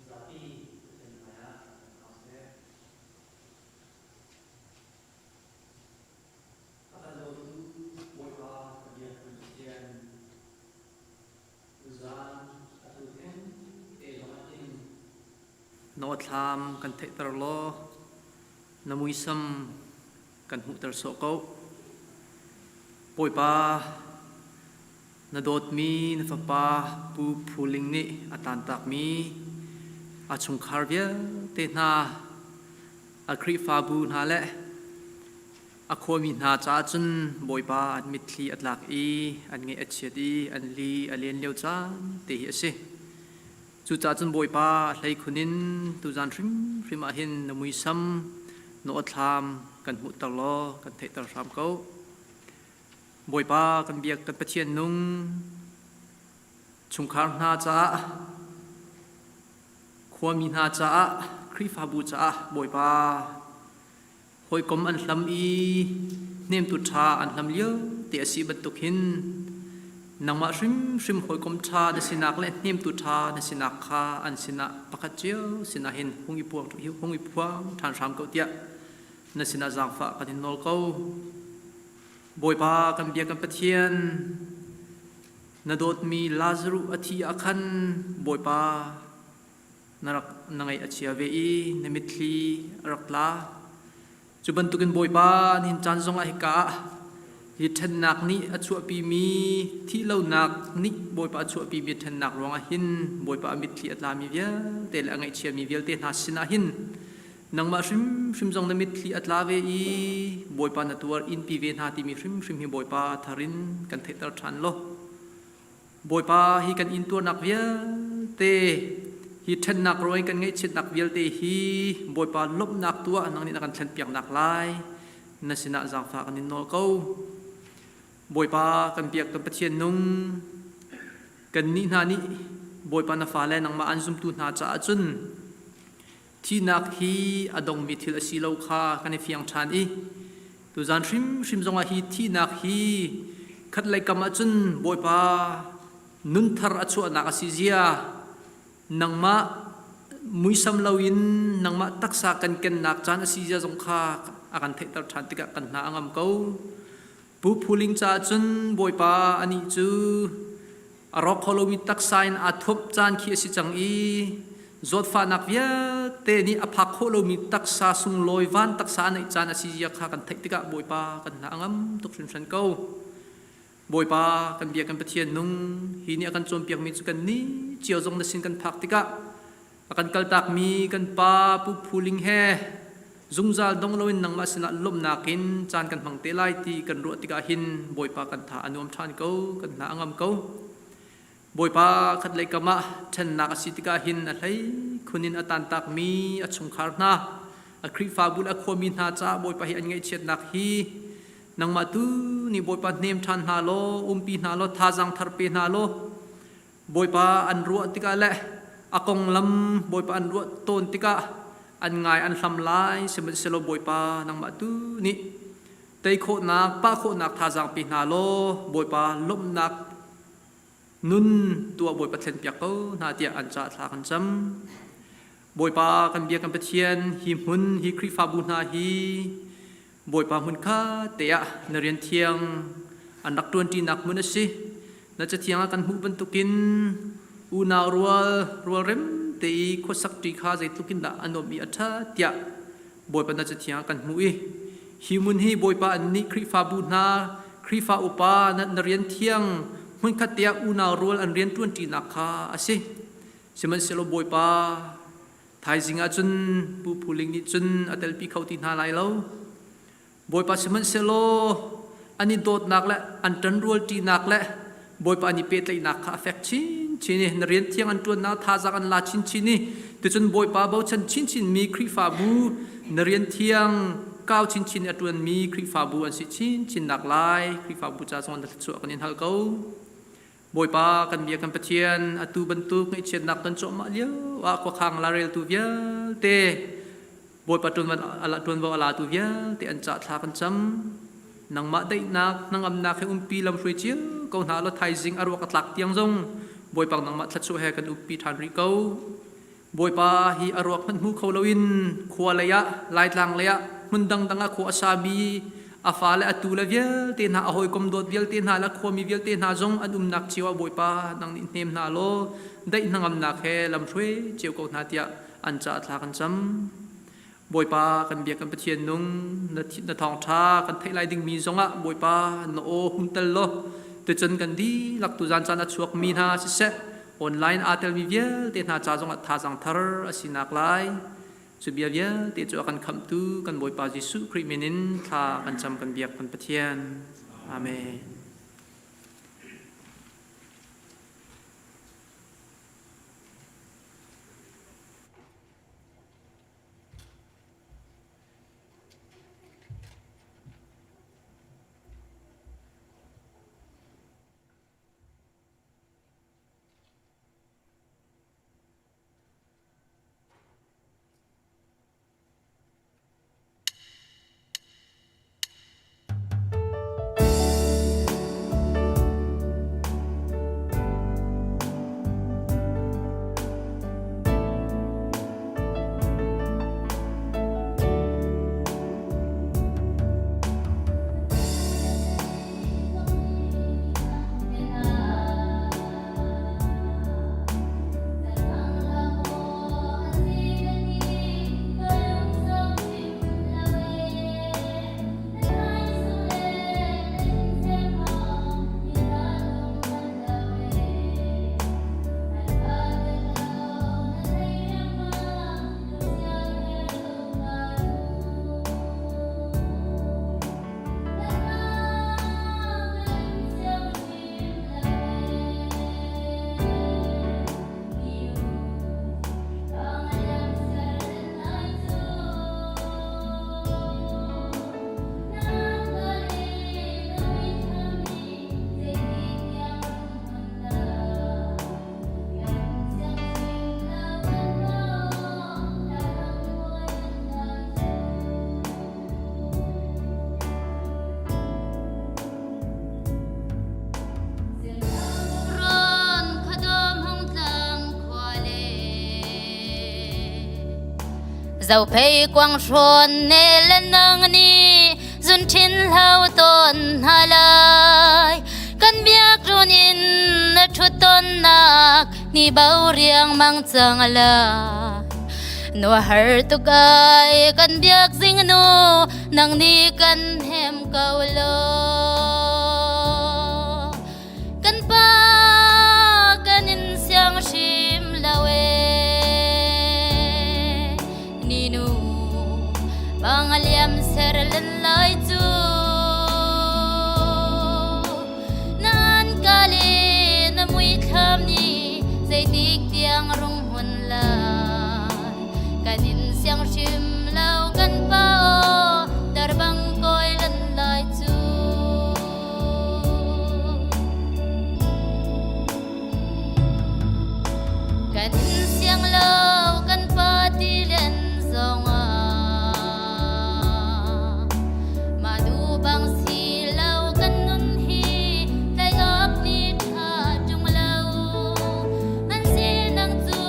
Zapi Pathian hmaiah kan hau seh. A kan dawtu Bawipa ka biak kan Pathian, tuzaan atu theng te zongah hin Na awthlam kan theihter law na muisam kan hmuhter sawh ko. Bawipa, na dawtmi na fapa Pu Phu Ling nih a taantakmi a chungkhar vialte hna, a Khrihfabu hna le a khuami hna caah cun Bawipa an mitthli a tlak i an ngaih a chiat i an li a len lio caan te hi a si. Cucaah cun Bawipa a hleikhun in tuzan hrimhrim ah hin na muisam, na awthlam kan hmuhter law kan theihter hram ko. Bawipa kan biak kan Pathian nung chungkhar hna caah khuami hna caah Khrihfabu caah Bawipa hawikom an hlam i hnemtu ṭha an hlam lio te a si bantuk hin nangmah hrimhrim hawikom ṭha na sinak le hnemtu ṭha na sinak kha an sinah pakhat cio sinah hin hung i puang hung i phuang ṭhan hram ko tiah na sinah zaangfah kan in nawl ko. Bawipa kan bia kan Pathian na dawtmi Lazaruh a thi ah khan Bawipa na rak na ngaih a chia ve i na mitthli a rak tla. Cu bantukin Bawipa nihin caan zongah hika ah hi ṭhennak nih a chuahpimi thihlonak nih Bawipa a chuahpimi ṭhennak ruangah hin Bawipa a mitthli a tlami vialte le a ngaihchiami vialte hna sinah hin Nangmah hrimhrim zong na mitthli a tla ve i Bawipa na tuar inpi ve hna timi hrimhrim hi Bawipa thar in kan theihter ṭhan law Bawipa hi kan intuarnak vialte hi ṭhennak ruang kan ngaihchiatnak vialte hi Bawipa lawmhnak tu ah nang nih na kan thlenpiaknak lai na sinah zaangfah kan in nawl ko. Bawipa kan biak kan Pathian nung kannih hna nih Bawipa na fale nangmah an zumtu hna caah cun Thihnak hi a dongmi thil a si lo kha kan i fiang ṭhan i tuzan hrimhrim zongah hi thihnak hi khatlei kam ah cun Bawipa nunthar a chuahnak a si zia nangmah muisam loin nangmah taksa kan kennak caan a si zia zong kha a kan theihter ṭhan tikah kan hna a ngam ko. Pu Phuling caah cun Bawipa anih cu a rawk kho lomi taksa in aa thuamh caan khi a si cang i zawtfahnak vialte nih a phak khawh lomi taksa sunglawi van taksa a neih caan a si zia kha kan theih tikah Bawipa kan hna a ngam tuk hringhran ko. Bawipa kan bia kan Pathian nung hi nih a kan cawnpiakmi cu kan nih cio zong na sin kan phak tikah A kan kaltakmi kan pa Pu Phuling he zungzal dong loin nangmah sinah lawmhnak in caan kan hmang te lai ti kan ruah tikah hin Bawipa kan tha a nuam ṭhan ko, kan hna a ngam ko. Bawipa khatlei kam ah ṭhennak a si tikah hin a hlei khun in a tantakmi a chungkhar hna, a Khrihfabu le a khuami hna caah Bawipa hi an ngaihchiatnak hi nangmah tu nih Bawipa hnem ṭhan hna law, umpi hna law, thazaang thar pe hna law, Bawipa an ruah tikah le a konglam Bawipa an ruah tawn tikah an ngai an hlam lai sihmanhsehlaw Bawipa nangmah tu nih tei khawhnak pah khawhnak thazaang pe hna law Bawipa lawmhnak nun tuah Bawipa thlenpiak ko hna tiah an caah thla kan cam. Bawipa kan bia kan Pathian hi hmun hi Khrihfabu hna hi Bawipa hmun kha te ah na rian thiang an rak ṭuanṭinak hmun a si. Na cathiang ah kan hmuh bantukin unau rual rualrem te i khuasak ṭi kha zeitluk in dah a nuamh i a ṭha tiah Bawipa na cathiang ah kan hmuh i hi hmun hi Bawipa annih Khrihfabu hna Khrihfa upa na rian thiang hmunkhat te ah unau rual an rian ṭuanṭinak kha a si. Sihmanhsehlaw Bawipa thaizing ah cun Pu Phuling nih cun a telpi kho ti hna lai lo. Bawipa sihmanhsehlaw an i dawtnak le an ṭanrualṭinak le Bawipa an i pehtlaihnak kha a fek chinchin i na rian thiang an ṭuannak thazaang an la chinchin i tucun Bawipa bochan chinchinmi Khrihfabu na rian thiang kau chinchin i a ṭuanmi Khrihfabu an si chinchinnak lai Khrihfabu ca zong na thluachuah kan in hal ko. Bawipa kan bia kan Pathian atu bantuk ngaihchiatnak ton cuahmah lio ah khuakhang lareltu vialte Bawipa ṭuanvo a latu vialte an cah thla kan cam. Nangmah daihnak hnangamnak he umpi lamhruai cio ko hna law thaizing a ruak a tlak tiang zong Bawipa nangmah thluachuah he kan umpi ṭhan rih ko. Bawipa hi a ruak hmanh hmu kho loin khua lei ah Laitlang lei ah hmun dangdang ah khua a sami a fale a tu le vialte hna a hawikom dawt vialte hna le khuami vialte hna zong an umnak cio ah Bawipa nang nih hnem hna law daih hnangamnak he lamhruai cio ko hna tiah an caah thla kan cam. Bawipa kan biak kan Pathian nung na thawngṭha kan theih lai dingmi zongah Bawipa na aw hum tel law tucun kan dihlak tuzan caan a chuakmi hna siseh online aa telmi vialte hna ca zongah thazaang thar a sinak lai cu bia vialte cu a kan khamhtu kan Bawipa Jesuh Khrih min in thla kan cam kan biak kan Pathian. Amen. Zophei kuang hrawn ne le nang ni zun thin hlau ton hna lai kan biak run in na thut ton nak ni bo riang mang cang la nua har tuk ai kan biak zing nu nang ni kan hem ko lo Kan pa kan in siang hrim lo e Ninu pangaliam ser len lai cu Nan kale na mui thlam ni zeitik tiang rung hun lai Kan in siang hrim lo kan pa o darbang koi lan lai cu Kan siang lo kan pa ti len zongah mah du bang si lo kan nun hi tlai awk ni ṭha ṭung lo man si nang cu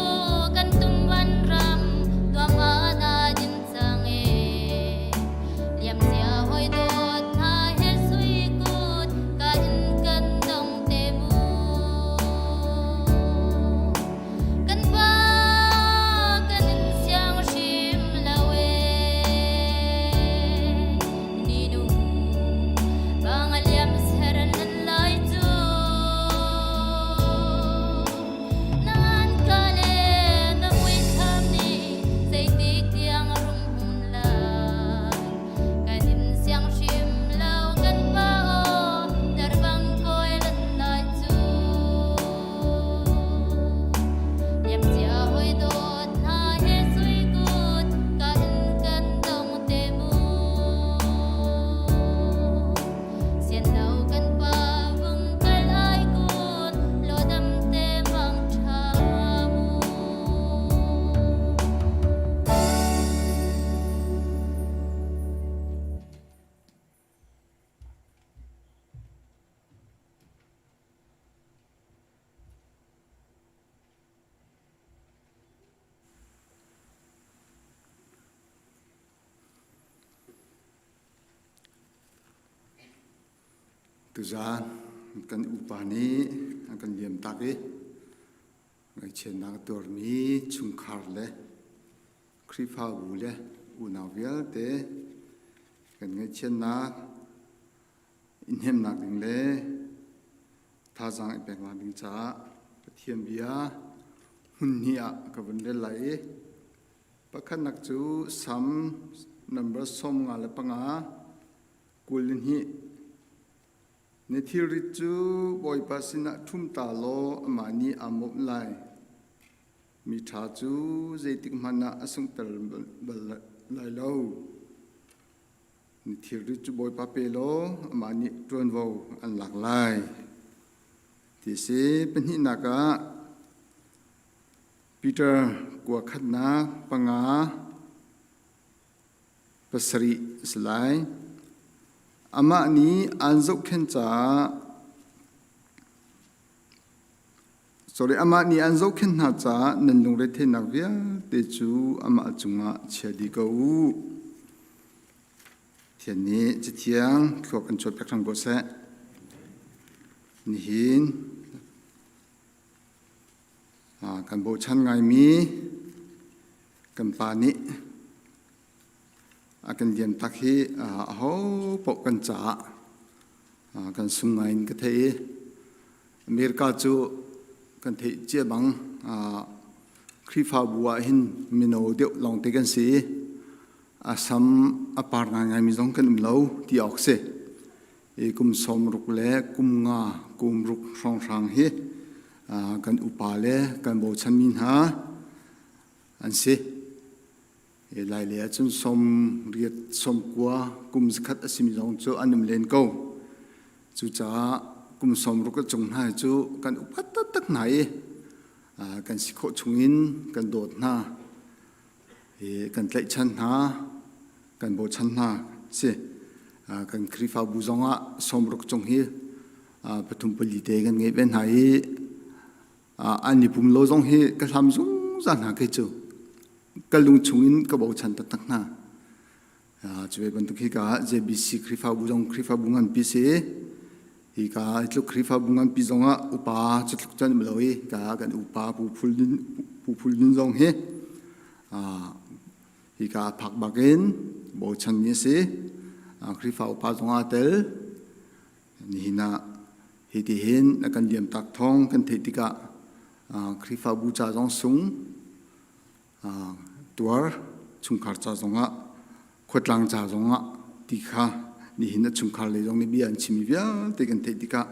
kan tum van ram. Tuzaan kan upa nih an kan liam tak i ngaihchiatnak a tuarmi chungkhar le Khrihfabu le unau vialte kan ngaihchiatnak i hnemhnak ding le thazaang i peknak ding caah Pathian bia hmun hnih ah ka vun rel lai i pakhatnak cu Salm number 55 22 Na thilrit cu Bawipa sinah ṭhum ta law amah nih aa mawmh lai. Miṭha cu zeitik hmanh ah a sunghter bal lai lo. Na thilrit cu Bawipa pe law amah nih ṭuanvo an lak lai. Ti a si. Pahnihnak ah Peter kua khatnak panga pasarih a si lai. Amah nih aan zohkhenh caah sorry, amah nih aan zohkhenh hna caah nan lungretheihnak vialte cu amah cungah chia dih ko u. Pathian nih Cathiang thluak kan chuahpiak hram ko seh. Nihin kan bochan ngaimi kan pa nih a kan liam tak hi aho paoh kan caah kan sung ngai in ka theih i America cu kan theih cia bang Khrihfabu ah hin mino deuh lawngte kan si i a sam a par ngaingaimi zong kan um lo ti awk si. I kum 60 le kum nga kum ruk hrawnghrang hi kan upa le kan bochanmi hna an si. Lai lei ahcun som riat som kua kum zakhat a simi zong cu an um len ko. Cucaah kum 60 a cung hna cu kan upat taktak hna i kan si khawh chungin kan dawt hna, kan tlaihchan hna, kan bochan hna si. Kan Khrihfabu zongah 60 cung hi pathum pali te kan ngeih ve hna i an i pum lo zong hi ka hlam zungzal hna kei cu ka lung chungin ka bochan taktak hna cu ve bantuk hi ka JBC Khrihfabu zong Khrihfabu nganpi si hi ka tluk Khrihfabu nganpi zongah upa cu tluk cun um lo i ka kan upa Pu Phul Pu Phul Nun zong hi hi ka phak bakin bochan mi a si Khrihfa upa zong aa tel Nihin ah hitihin a kan liamtak thawng kan theih tikah Khrihfabu ca zong sung tuar chungkhar ca zongah khuatlang ca zongah ti kha nihin a chungkhar lei zong nih bia an chimmi vialte kan theih tikah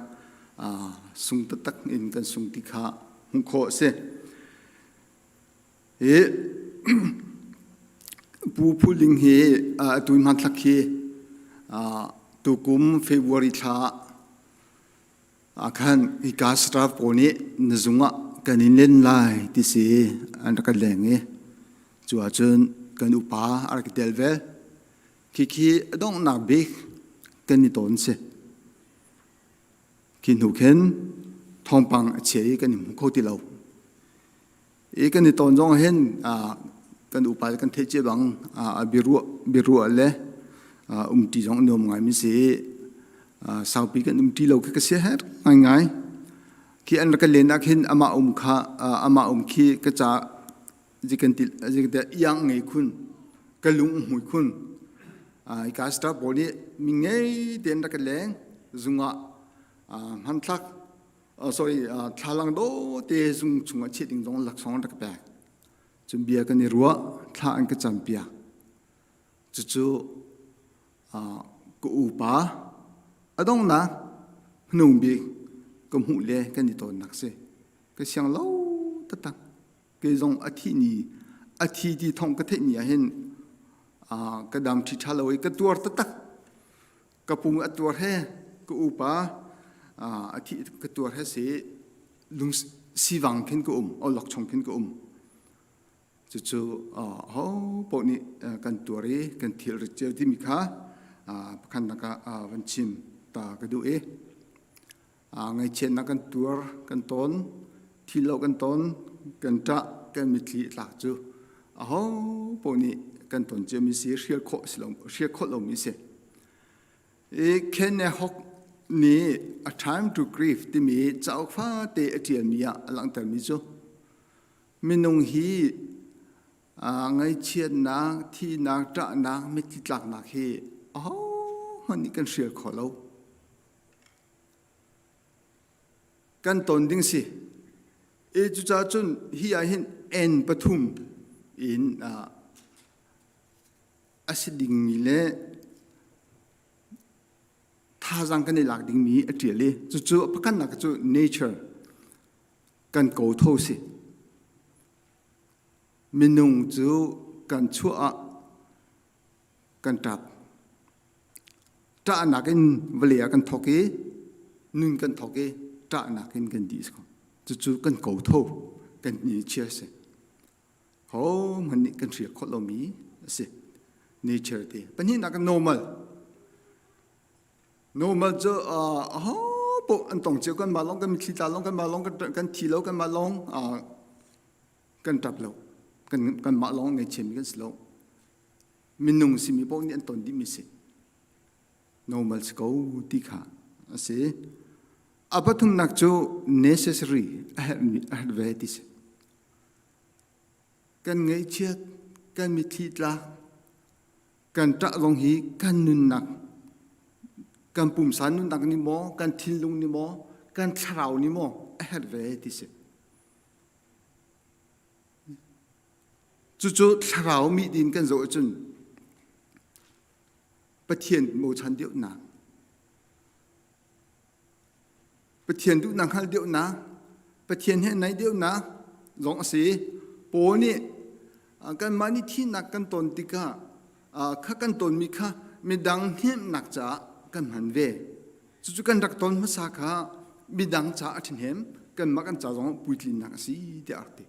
sung taktak in kan sung ti kha hmuh khawh a si. Hi Pu Phu Ling hi atu hmanthlak hi tukum February thla ah khan hika staff pawl nih na zung ah kan in len lai ti si an rak kan leng i cu ahcun kan upa a rak i tel ve. Khikhi a donghnak bik kan i tawn si. Khi hnu khin thawngpang a chia i kan i hmu kho ti lo. I kan i tawn zong hin kan upa kan theih cia bang a biaruah biaruah le umṭi zong nuam ngai mi si saupi kan umṭi lo khi ka sia her ngai ngai khi an rak kan len ah khin amah um kha amah um khi ka ca zikan ti zikan iang ngei khun ka lung hmui khun ka staff pawl nih mi ngei tein rak kan leng zungah hmanthlak sorry thlalang dawte zung chungah chiah ding zong laksawng an rak ka pek cun bia kan i ruah thla an ka campiak cucu ka upa a donghnak hnung bik ka hmuh le kan i tawnnak si ka siang lo taktak kei zong a thih ni a thi ti thong ka theih ni ah hin ka dam ṭhi ṭha lo i ka tuar taktak ka pung a tuar he ka upa a thih ka tuar he si lung sivang khin ka um olok chung khin ka um cucu ho paoh nih kan tuar i kan thil rit cio timi kha pakhat nak ah van chim ta ka duh i ngaihchiatnak kan tuar kan ton thil lo kan ton kan ṭah kan mitthli tlak cu aho paoh nih kan ton ciami si hrial khawh si lo hrial khawh lomi si i Ken Hok nih A Time to Grief timi cauk fate a ṭialmi ah a langhtermi cu minung hi ngaihchiatnak, thihnak, ṭahnak, mitthli tlaknak hi ahohmanh nih kan hrial kho lo. Kan ton ding si. E cucaah cun hi ah hin N pathum in a si dingmi le thazaang kan i lak dingmi a ṭial i cucu pakhatnak cu nature kan ko tho si. Minung cu kan chuah ah kan ṭap. Ṭahnak in vawlei ah kan thawk i nun kan thawk i ṭahnak in kan dih ko. Cucu kan ko tho kan nature si. Hohmanh nih kan hrial khawh lomi a si. Nature ti. Pahnihnak normal. Normal cu aho paoh an tong cio kan mah lawng kan mitthli tla lawng kan mah lawng kan thi lo kan mah lawng kan ṭap lo. Kan kanmah lawng ngaihchiami kan si lo. Minung simi paoh nih an ton dihmi si. Normal si ko ti kha a si. A pathumnak cu necessary a herhmi a herh ve ti si. Kan ngaihchiat, kan mitthli tlak, kan ṭah zong hi kan nunnak, kan pumsa nunnak nih maw, kan thinlung nih maw, kan thlarau nih maw a herh ve ti si. Cucu thlarau mi din kan zoh ahcun Pathian bochan deuhnak, Pathian duhnak hngalh deuhnak, Pathian he naih deuhnak zong a si. Paul nih kanmah nih thihnak kan ton tikah kha kan tonmi kha midang hnemhnak caah kan hman ve. Cucu kan rak ton hmasa kha midang caah a ṭhahnem, kanmah kan ca zong puitlinnak a si tiah a rak ti.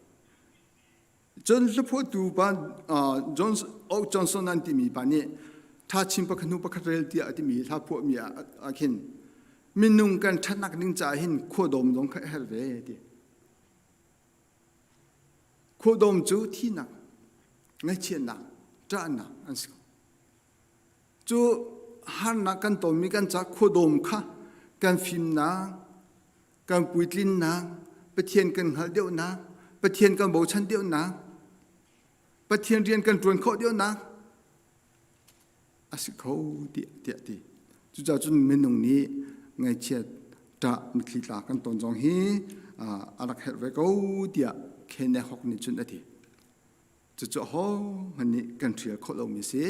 Cun hlaphuahtu pa John O. Johnson an timi pa nih thachin pakhat hnu pakhat rel tiah a timi hla phuahmi ah khin minung kan ṭhatnak ding caah hin khuadawm zong kha a herh ve ti. Khuadawm cu thihnak, ngaihchiatnak, ṭahnak an si ko. Cu harnak kan tonmi kan ca khuadawm kha kan fimnak, kan puitlinnak, Pathian kan hngalh deuhnak, Pathian kan bochan deuhnak, Pathian rian kan ṭuan khawh deuhnak a si kho tiah tiah ti. Cucaah cun minung nih ngaihchiat ṭah mitthli tla kan ton zong hi a rak herh ve ko tiah Kenneth Hawk nih cun a ti. Cucu ahohmanh nih kan ṭhial khawh lomi a si.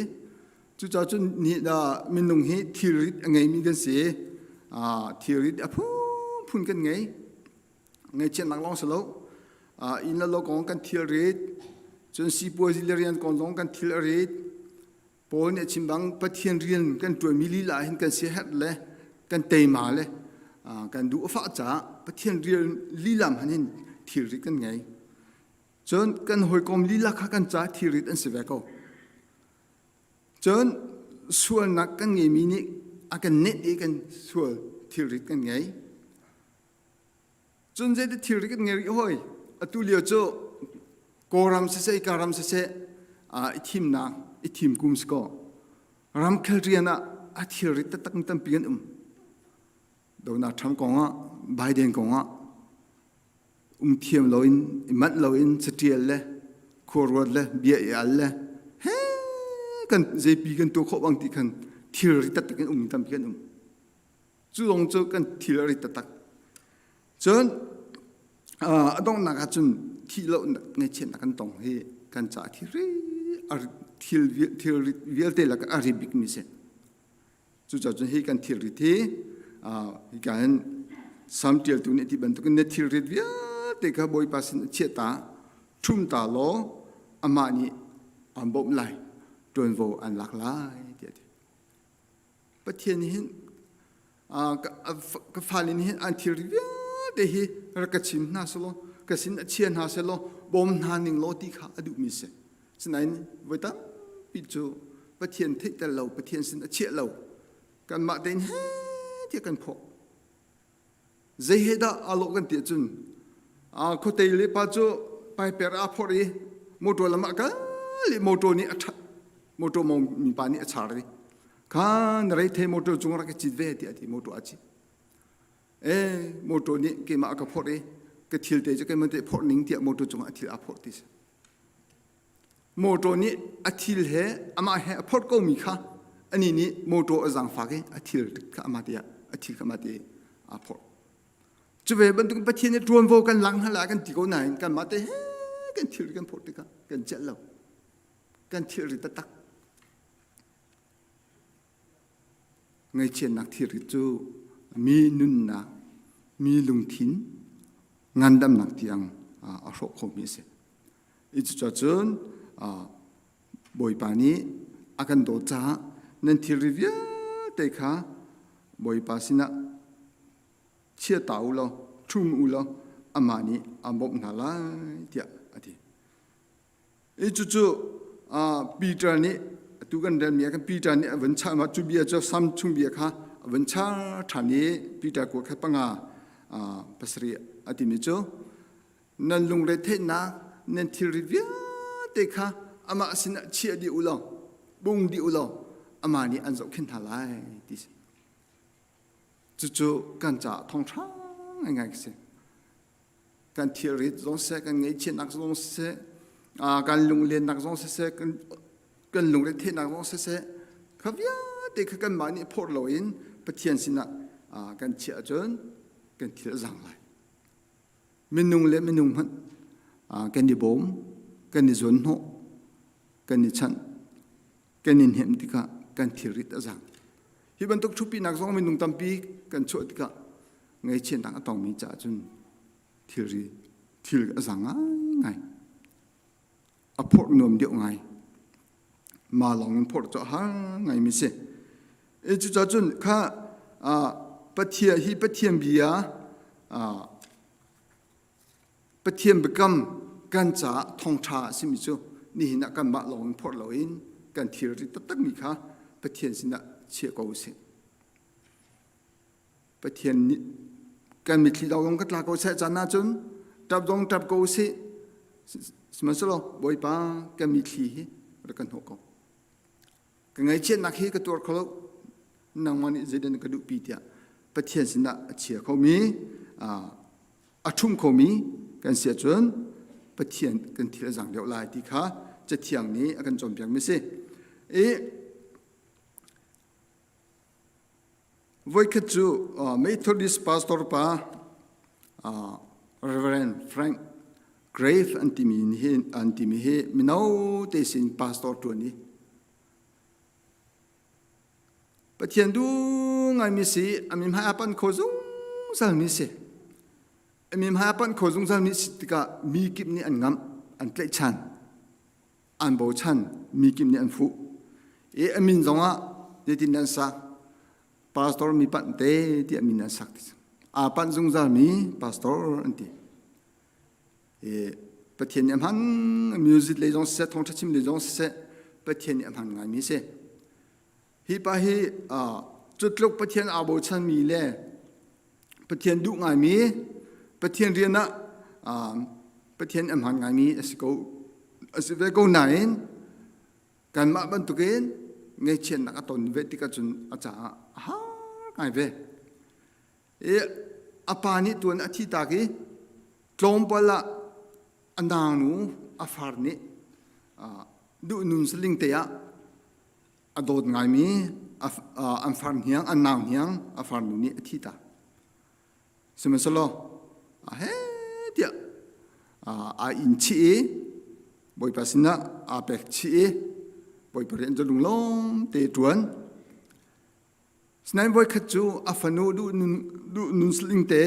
Cucaah cun ni minung hi thilrit a ngeimi kan si. Thilrit a phunphun kan ngei. Ngaihchiatnak lawng si lo. Inn le lo kong kan thilrit. Cun sipuazi le rian kong zong kan thil a rit. Paul nih a chim bang Pathian rian kan ṭuanmi lila ah hin kan siaherh le kan teima le kan duh a fah caah Pathian rian lila hmanh hin thilrit kan ngei. Cun kan hawikom lila kha kan ca thilrit an si ve ko. Cun sualnak kan ngeimi nih a kan net i kan sual thilrit kan ngei. Cun zeiti thilrit kan ngei rih hoi? Atu lio cu Kawlram siseh, ka ram siseh i thimnak, i thim kum si kaw ramkhel rian ah a thilrit taktak tampi an um. Donald Trump kong ah, Biden kong ah um thiam loin i manh loin catial le khuaruat le bia i al le he kan zeipi kan tuah khawh bang ti khan thilri taktak in um tampi kan um cu zong cu kan thil a ri taktak cun a donghnak ah cun thih lo ngaihchiatnak kan tong hi kan ca thil thil thil vialte lakah a ri bikmi si Cucaah cun hi kan thilrit hi hika hin Salm ṭialtu nih a ti bantukin na thilrit vialte kha Bawipa sin a chiah ta, ṭhum ta law amah nih aan bawmh lai, ṭuanvo an lak lai tiah a ti. Pathian nih hin ka fale nih hin an thilrit vialte hi rak ka chim hna selaw ka sin a chia hna selaw bawm hna ning law ti kha a duhmi a si. Sinain voi tampi cu Pathian theihter lo, Pathian sin a chiah lo. Kanmah tein he tiah kan phawh. Zei he dah aa lawh kan ti ahcun khuatei le pa cu paiper aa phorh i motor lam ah kal i motor nih a that motor mong mi pa nih a char i kha na rei thei motor cung rak i cit ve tiah a ti motor a cit. E motor nih keimah a ka phorh i ka thil te cu keimah te phorh ning tiah motor cungah a thil aa phorh ti si. Motor nih a thil he amah he a phorh komi kha anih nih motor a zaangfak i a thil kha amah te ah a thil kha amah te aa phorh. Cu ve bantuk Pathian nih ṭuanvo kan lak hna lai kan ti ko nain kanmah te he kan thil kan phorh tikah kan celh lo. Kan thilri taktak. Ngaihchiatnak thilri cu mi nunnak, mi lungthin, ngandamnak tiang a hrawh khomi a si. I cucacun Bawipa nih a kan dawt caah nan thilri vialte kha Bawipa sinah chia ta u law, ṭhum u law amah nih aan bawmh hna lai tiah a ti. I cucu Peter nih atu kan relmi ah khan Peter nih a vun chah cu bia cu Sam chung bia kha a vun char ṭhan i Peter kua khat panga pasarih a timi cu nan lungretheihnak nan thilri vialte kha amah sinah chiah dih u law bung dih u law amah nih an zohkhenh hna lai ti si. Cucu kan caah thawngṭha ngaingai a si. Kan thilrit zong siseh, kan ngaihchiatnak zong siseh, kan lunglennak zong siseh, kan, kan lungretheihnak zong siseh, kha vialte kha kanmah nih phorh loin Pathian sinah kan chiah ahcun kan thil a zang lai. Minung le minung hmanh kan i bawm, kan i zawnhnawh, kan i chanh, kan i hnemh tikah kan thilrit a zang. Hi bantuk thupinak zong minung tampi kan chuah tikah ngaihchiatnak a tongmi caah cun thilri thil a zang ngaingai. A phorh nuam deuh ngai. Ma lawng in phorh cu a har ngaimi si. E cucaah cun kha Pathian hi Pathian bia Pathian biakam kan caah thawngṭha a simi cu nihin ah kanmah lawng in phorh loin kan thilri taktakmi kha Pathian sinah chia ko usih. Pathian nih kan mitthli zong ka tla ko seh caan ahcun ṭap zong ṭap ko usih. Sihmanhsehlaw Bawipa kan mitthli hi rak kan hnawh ko. Ka ngaihchiatnak hi ka tuar kho lo. Nangmah nih zeidah na ka duhpi tiah Pathian sinah a chia khomi a ṭhum khomi kan si ahcun Pathian kan thil a zang deuh lai ti kha Cathiang nih a kan cawnpiakmi a si. I voikhat cu Methodist pastor pa Reverend Frank Grave an timi hi an timi hi mino te sin pastor ṭuan i Pathian duh ngaimi si, a mi hmai a panh kho zungzalmi si. A mi hmai a panh kho zungzalmi si tikah mi kip nih an ngamh, an tlaihchan, an bochan, mi kip nih an fuh. I a min zongah zeitin an sak? Pastor mi panh te tiah min an sak. Aa panh zungzalmi pastor an ti. Pathian nih a hman music lei zong siseh thawngṭha chim lei zong siseh Pathian nih a hman ngaimi a si. Hi pa hi cu tluk Pathian aa bochanmi le Pathian duh ngaimi Pathian rian ah Pathian a hman ngaimi a si ko a si ve ko nain kanmah bantukin ngaihchiatnak a ton ve tikah cun a caah a har ngai ve. I a pa nih tuan a thi tak i tlawmpal ah a naunu a far nih duhnun saling te ah a dawt ngaimi an far hniang an nau hniang a farnu nih a thi ta sihmanhsehlaw a he tiah aa in chih i bawipa sinah aa pek chih i bawipa rian cu lunglawm te ṭuan Sinain voikhat cu a fanu duh nun saling te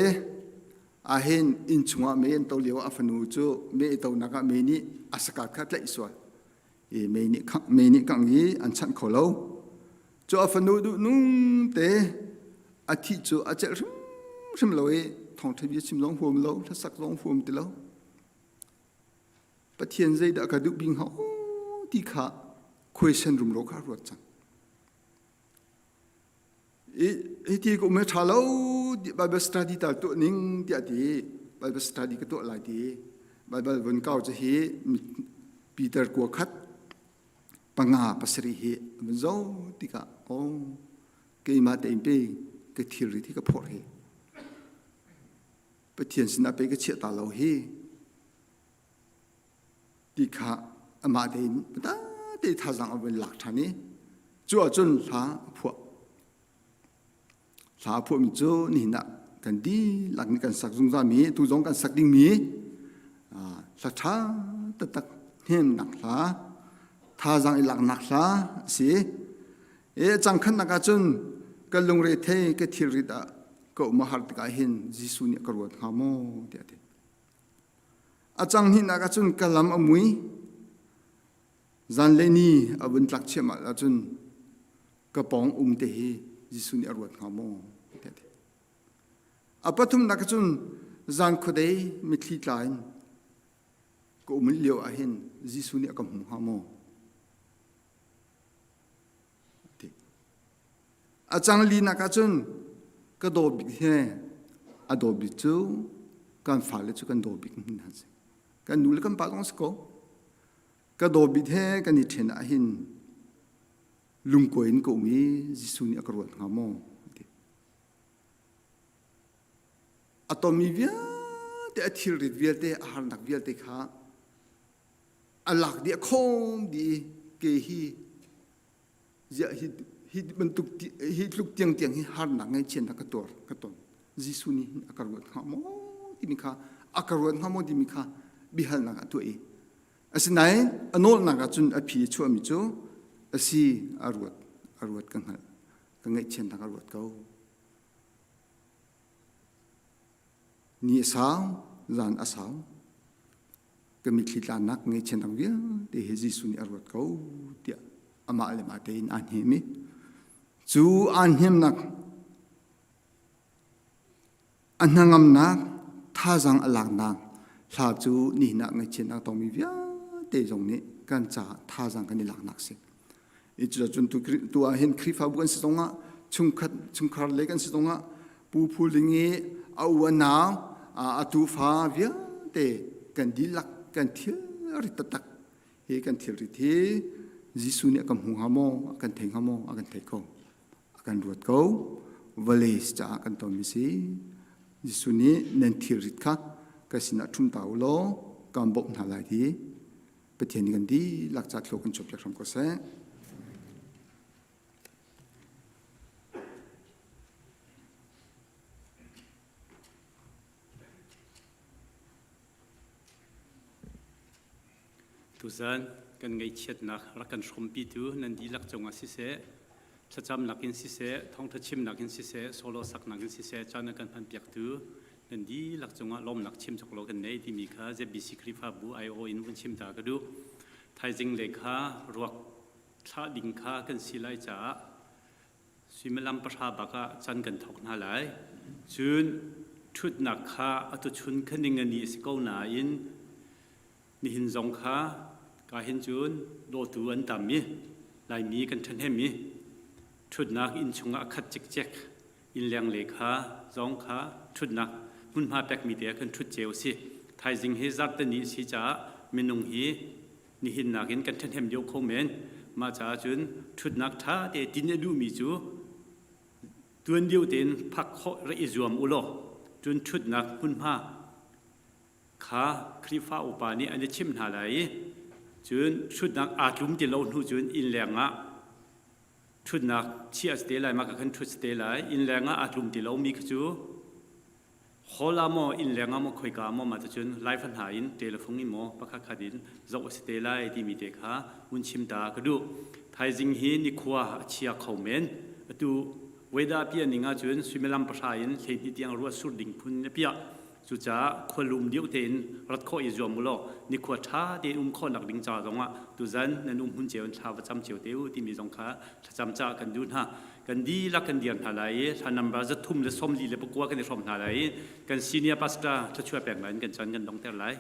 ahhin inn chungah mei an to lio a fanu cu mei i tonak ah mei nih a sakat kha tlaih sual i mei nih mei nih kangh i an chanh kho lo. Cu a fanu duh nung te a thih cu a celh hrimhrim lo i thawngṭha bia chim zong huam lo hlasak zong huam ti lo. Pathian zeidah ka duh bing hnga ti kha khuaisen rumro kha ruat cang. Hiti ka um hi ṭha lo Bible study tal tuah ning tiah ti Bible study ka tuah lai ti Bible vun kau cu hi Peter kua khat panga pasarih hi vun zo tikah oh keimah tein pe ka thilri thi ka phorh hi. Pathian sinah pei ka chiah ta lo hi ti kha amah tein te thazaang a vun lak ṭhan i cu ahcun hla a phuah. Hla a phuahmi cu nihin ah kan dihlak nih kan sak zungzalmi tu zong kan sak dingmi hla ṭha taktak hnemnak hla thazaang i laknak hla a si. E cangkhannak ahcun ka lungre thei ka thilrit ah ka um a har tikah hin Jesuh nih a ka ruat hnga maw tiah a ti. A cang hnihnak ahcun ka lam a mui zanlei ni a vun tlak chiahmah ahcun ka pawng um te hi Jesuh nih a ruat hnga maw tiah a ti. A pathumnak ahcun zan khuadei mitthli tla in ka um lio ah hin Jesuh nih a ka hmu hnga maw ti. A cang linak ahcun ka daw bik he a daw bik cu kan fale cu kan daw bik hna si. Kan nu le kan pa zong si ko. Ka daw bik he kan i ṭhen ahhin lungkuai in ka um i Jesuh nih a ka ruat hnga maw ti. A tonmi vialte a thilrit vialte a harnak vialte kha a lak dih a khawm dih i ke hi ziah hi hi bantuk hi tluk tiang tiang hi harnak ngaihchiatnak ka tuar ka ton Jesuh nih hin a ka ruat hnga maw timi kha a ka ruat hnga maw timi kha biahalnak a tuah i asinain a nawlnak ah cun a phi a chuahmi cu a si a ruat a ruat ka hngalh ka ngaihchiatnak a ruat ko ni a sau zan a sau ka mitthli tlanak ngaihchiatnak vialte hi Jesuh nih a ruat ko tiah amah le mah tein aa hnem i cu aa hnemnak a hnangamnak thazaang a laknak hla cu nihin ah ngaihchiatnak tongmi vialte zong nih kan caah thazaang kan i laknak si. I cucun tu, tu ah hin Khrihfabu kan si zongah chungkhat chungkhar le kan si zongah pu phuling i a u a nau a tufa vialte kan dihlak kan thilrit taktak hi kan thilrit hi Jesuh nih a kan hmu hnga maw a kan thei hnga maw a kan thei ko a kan ruat ko vawlei caah kan tonmi si Jesuh nih nan thilrit kha ka sinah ṭhum ta u law kan bawmh hna lai ti Pathian nih kan dihlak ca thlua kan chuahpiak hram ko seh. Tuzan kan ngaihchiatnak rak kan hrawmpitu nan dihlak cungah siseh, thlacamnak in siseh, thawngṭha chimnak in siseh, solo saknak in siseh, caan a kan hmanpiaktu nan dihlak cungah lawmnak chim cawk lo kan nei timi kha ZBC Khrihfabu IO in vun chim ta ka duh. Thaizing le kha ruak thlah ding kha kan si lai caah suimilam pahra bak ah can kan thawk hna lai. Cun ṭhutnak kha atuchun khaning ani a si ko nain nihin zong kha ka hin cun dawtu an tam i Laimi kan ṭhahnem i ṭhutnak inn chungah a khat cikcek innleng le kha zong kha ṭhutnak hmunhma pekmi te ah khan ṭhut cio a si. Thaizing hi zarhteni a si caah minung hi nihin nakin kan ṭhahnem deuh kho men. Mah caah cun ṭhutnak ṭha te tin a duhmi cu tuan deuh tein phak khawh rak i zuam u law cun ṭhutnak hmunhma kha Khrihfa upa nih an i chimh hna lai i cun ṭhutnak aa tlum ti lo hnu cun innleng ah ṭhutnak chiah a si te lai mah ka khan ṭhut si te lai innleng ah aa tlum ti lomi kha cu hall ah maw innleng ah maw khoika ah maw mah ticun laifa hna in telephone in maw pakhat khat in zoh a si te lai timi te kha hun chim ta ka duh thaizing hi nikhua a chia kho men atu weather piah ning ahcun suimilam pahra in 12 tiang ruah sur ding phun a piah Cucaah khualum deuh tein rat khawh i zuam u law nikhua ṭha tein um khawhnak ding ca zongah tuzan nan um hmun cio in thla va cam cio te u timi zong kha thlacam caah kan duh hna. Kan dihlak kan dir hna lai i hla number 349 kan i hrawm hna lai i kan senior pastor thluachuah pek in kan chan kan dongter lai.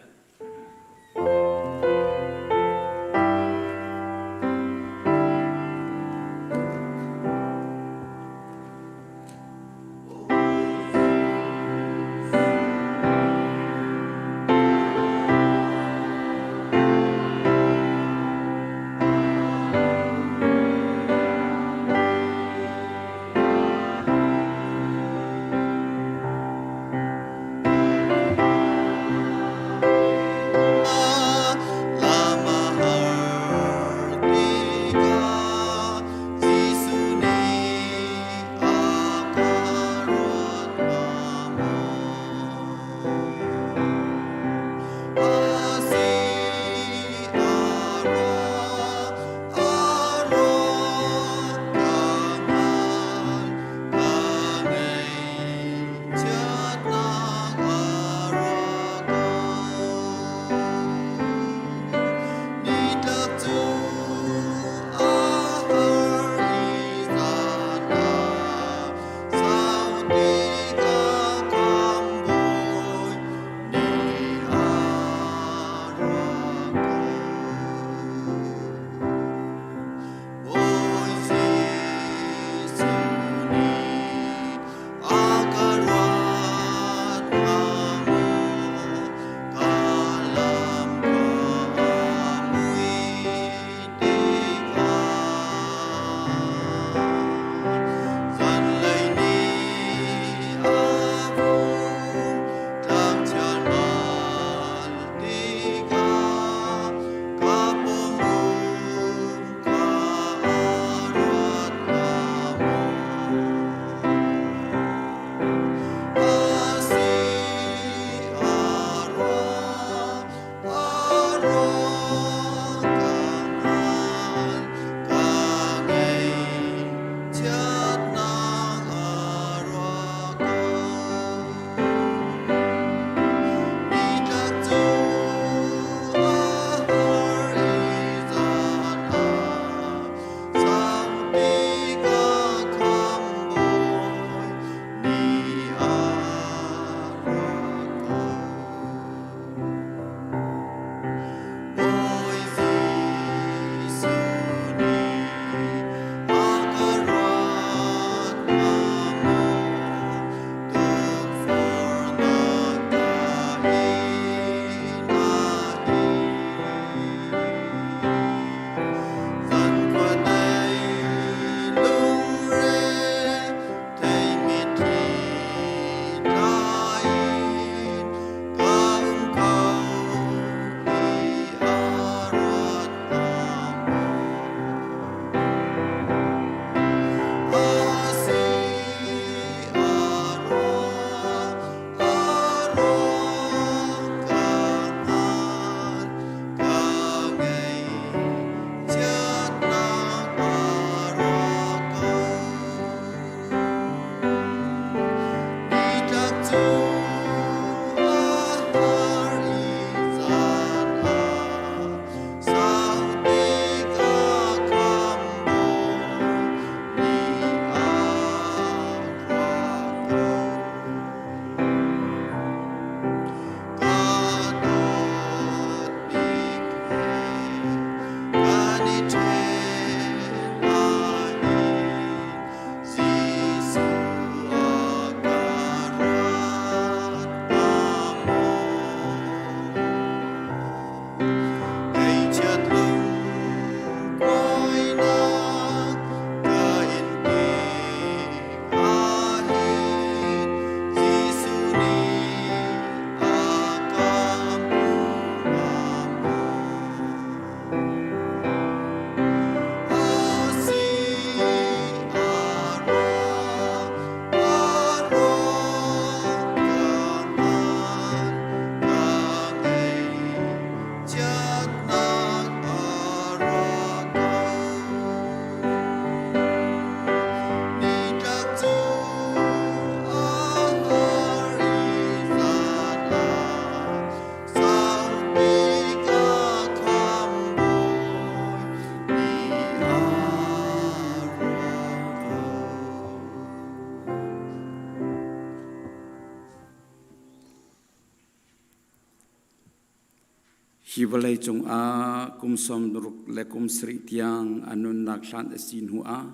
Hi vawlei cungah kum 60 le kum sarih tiang a nunnak hlan a si hnu ah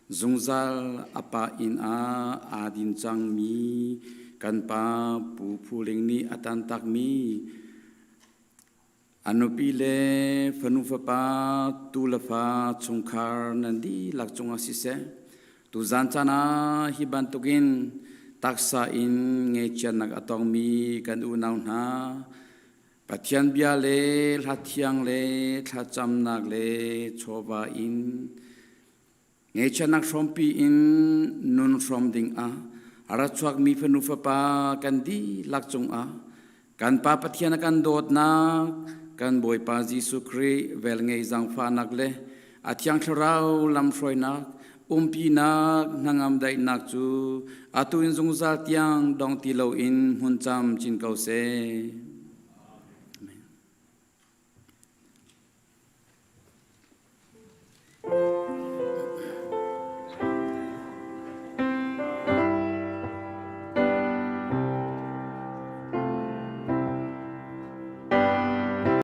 zungzal a pa inn ah aa din cangmi kan pa Pu Phu Ling nih a tantakmi A nupi le fanu fapa tu le fa chungkhar nan dihlak cungah siseh, tuzan caan ah hi bantukin taksa in ngaihchiatnak a tongmi kan unau hna, Pathian bia le hla thiang le thlacamnak le chawva in Ngaihchiatnak hrawmpi in nun hrawm dingah a ra chuakmi fanu fapa kan dihlak cungah kan Pa Pathian a kan dawtnak, kan Bawipa Jesuh Khrih velngei zaangfahnak le a Thiang Thlarau lamhruainak, umpinak, hnangam daihnak cu atu in zungzal tiang dong ti loin hmun camcin ko seh.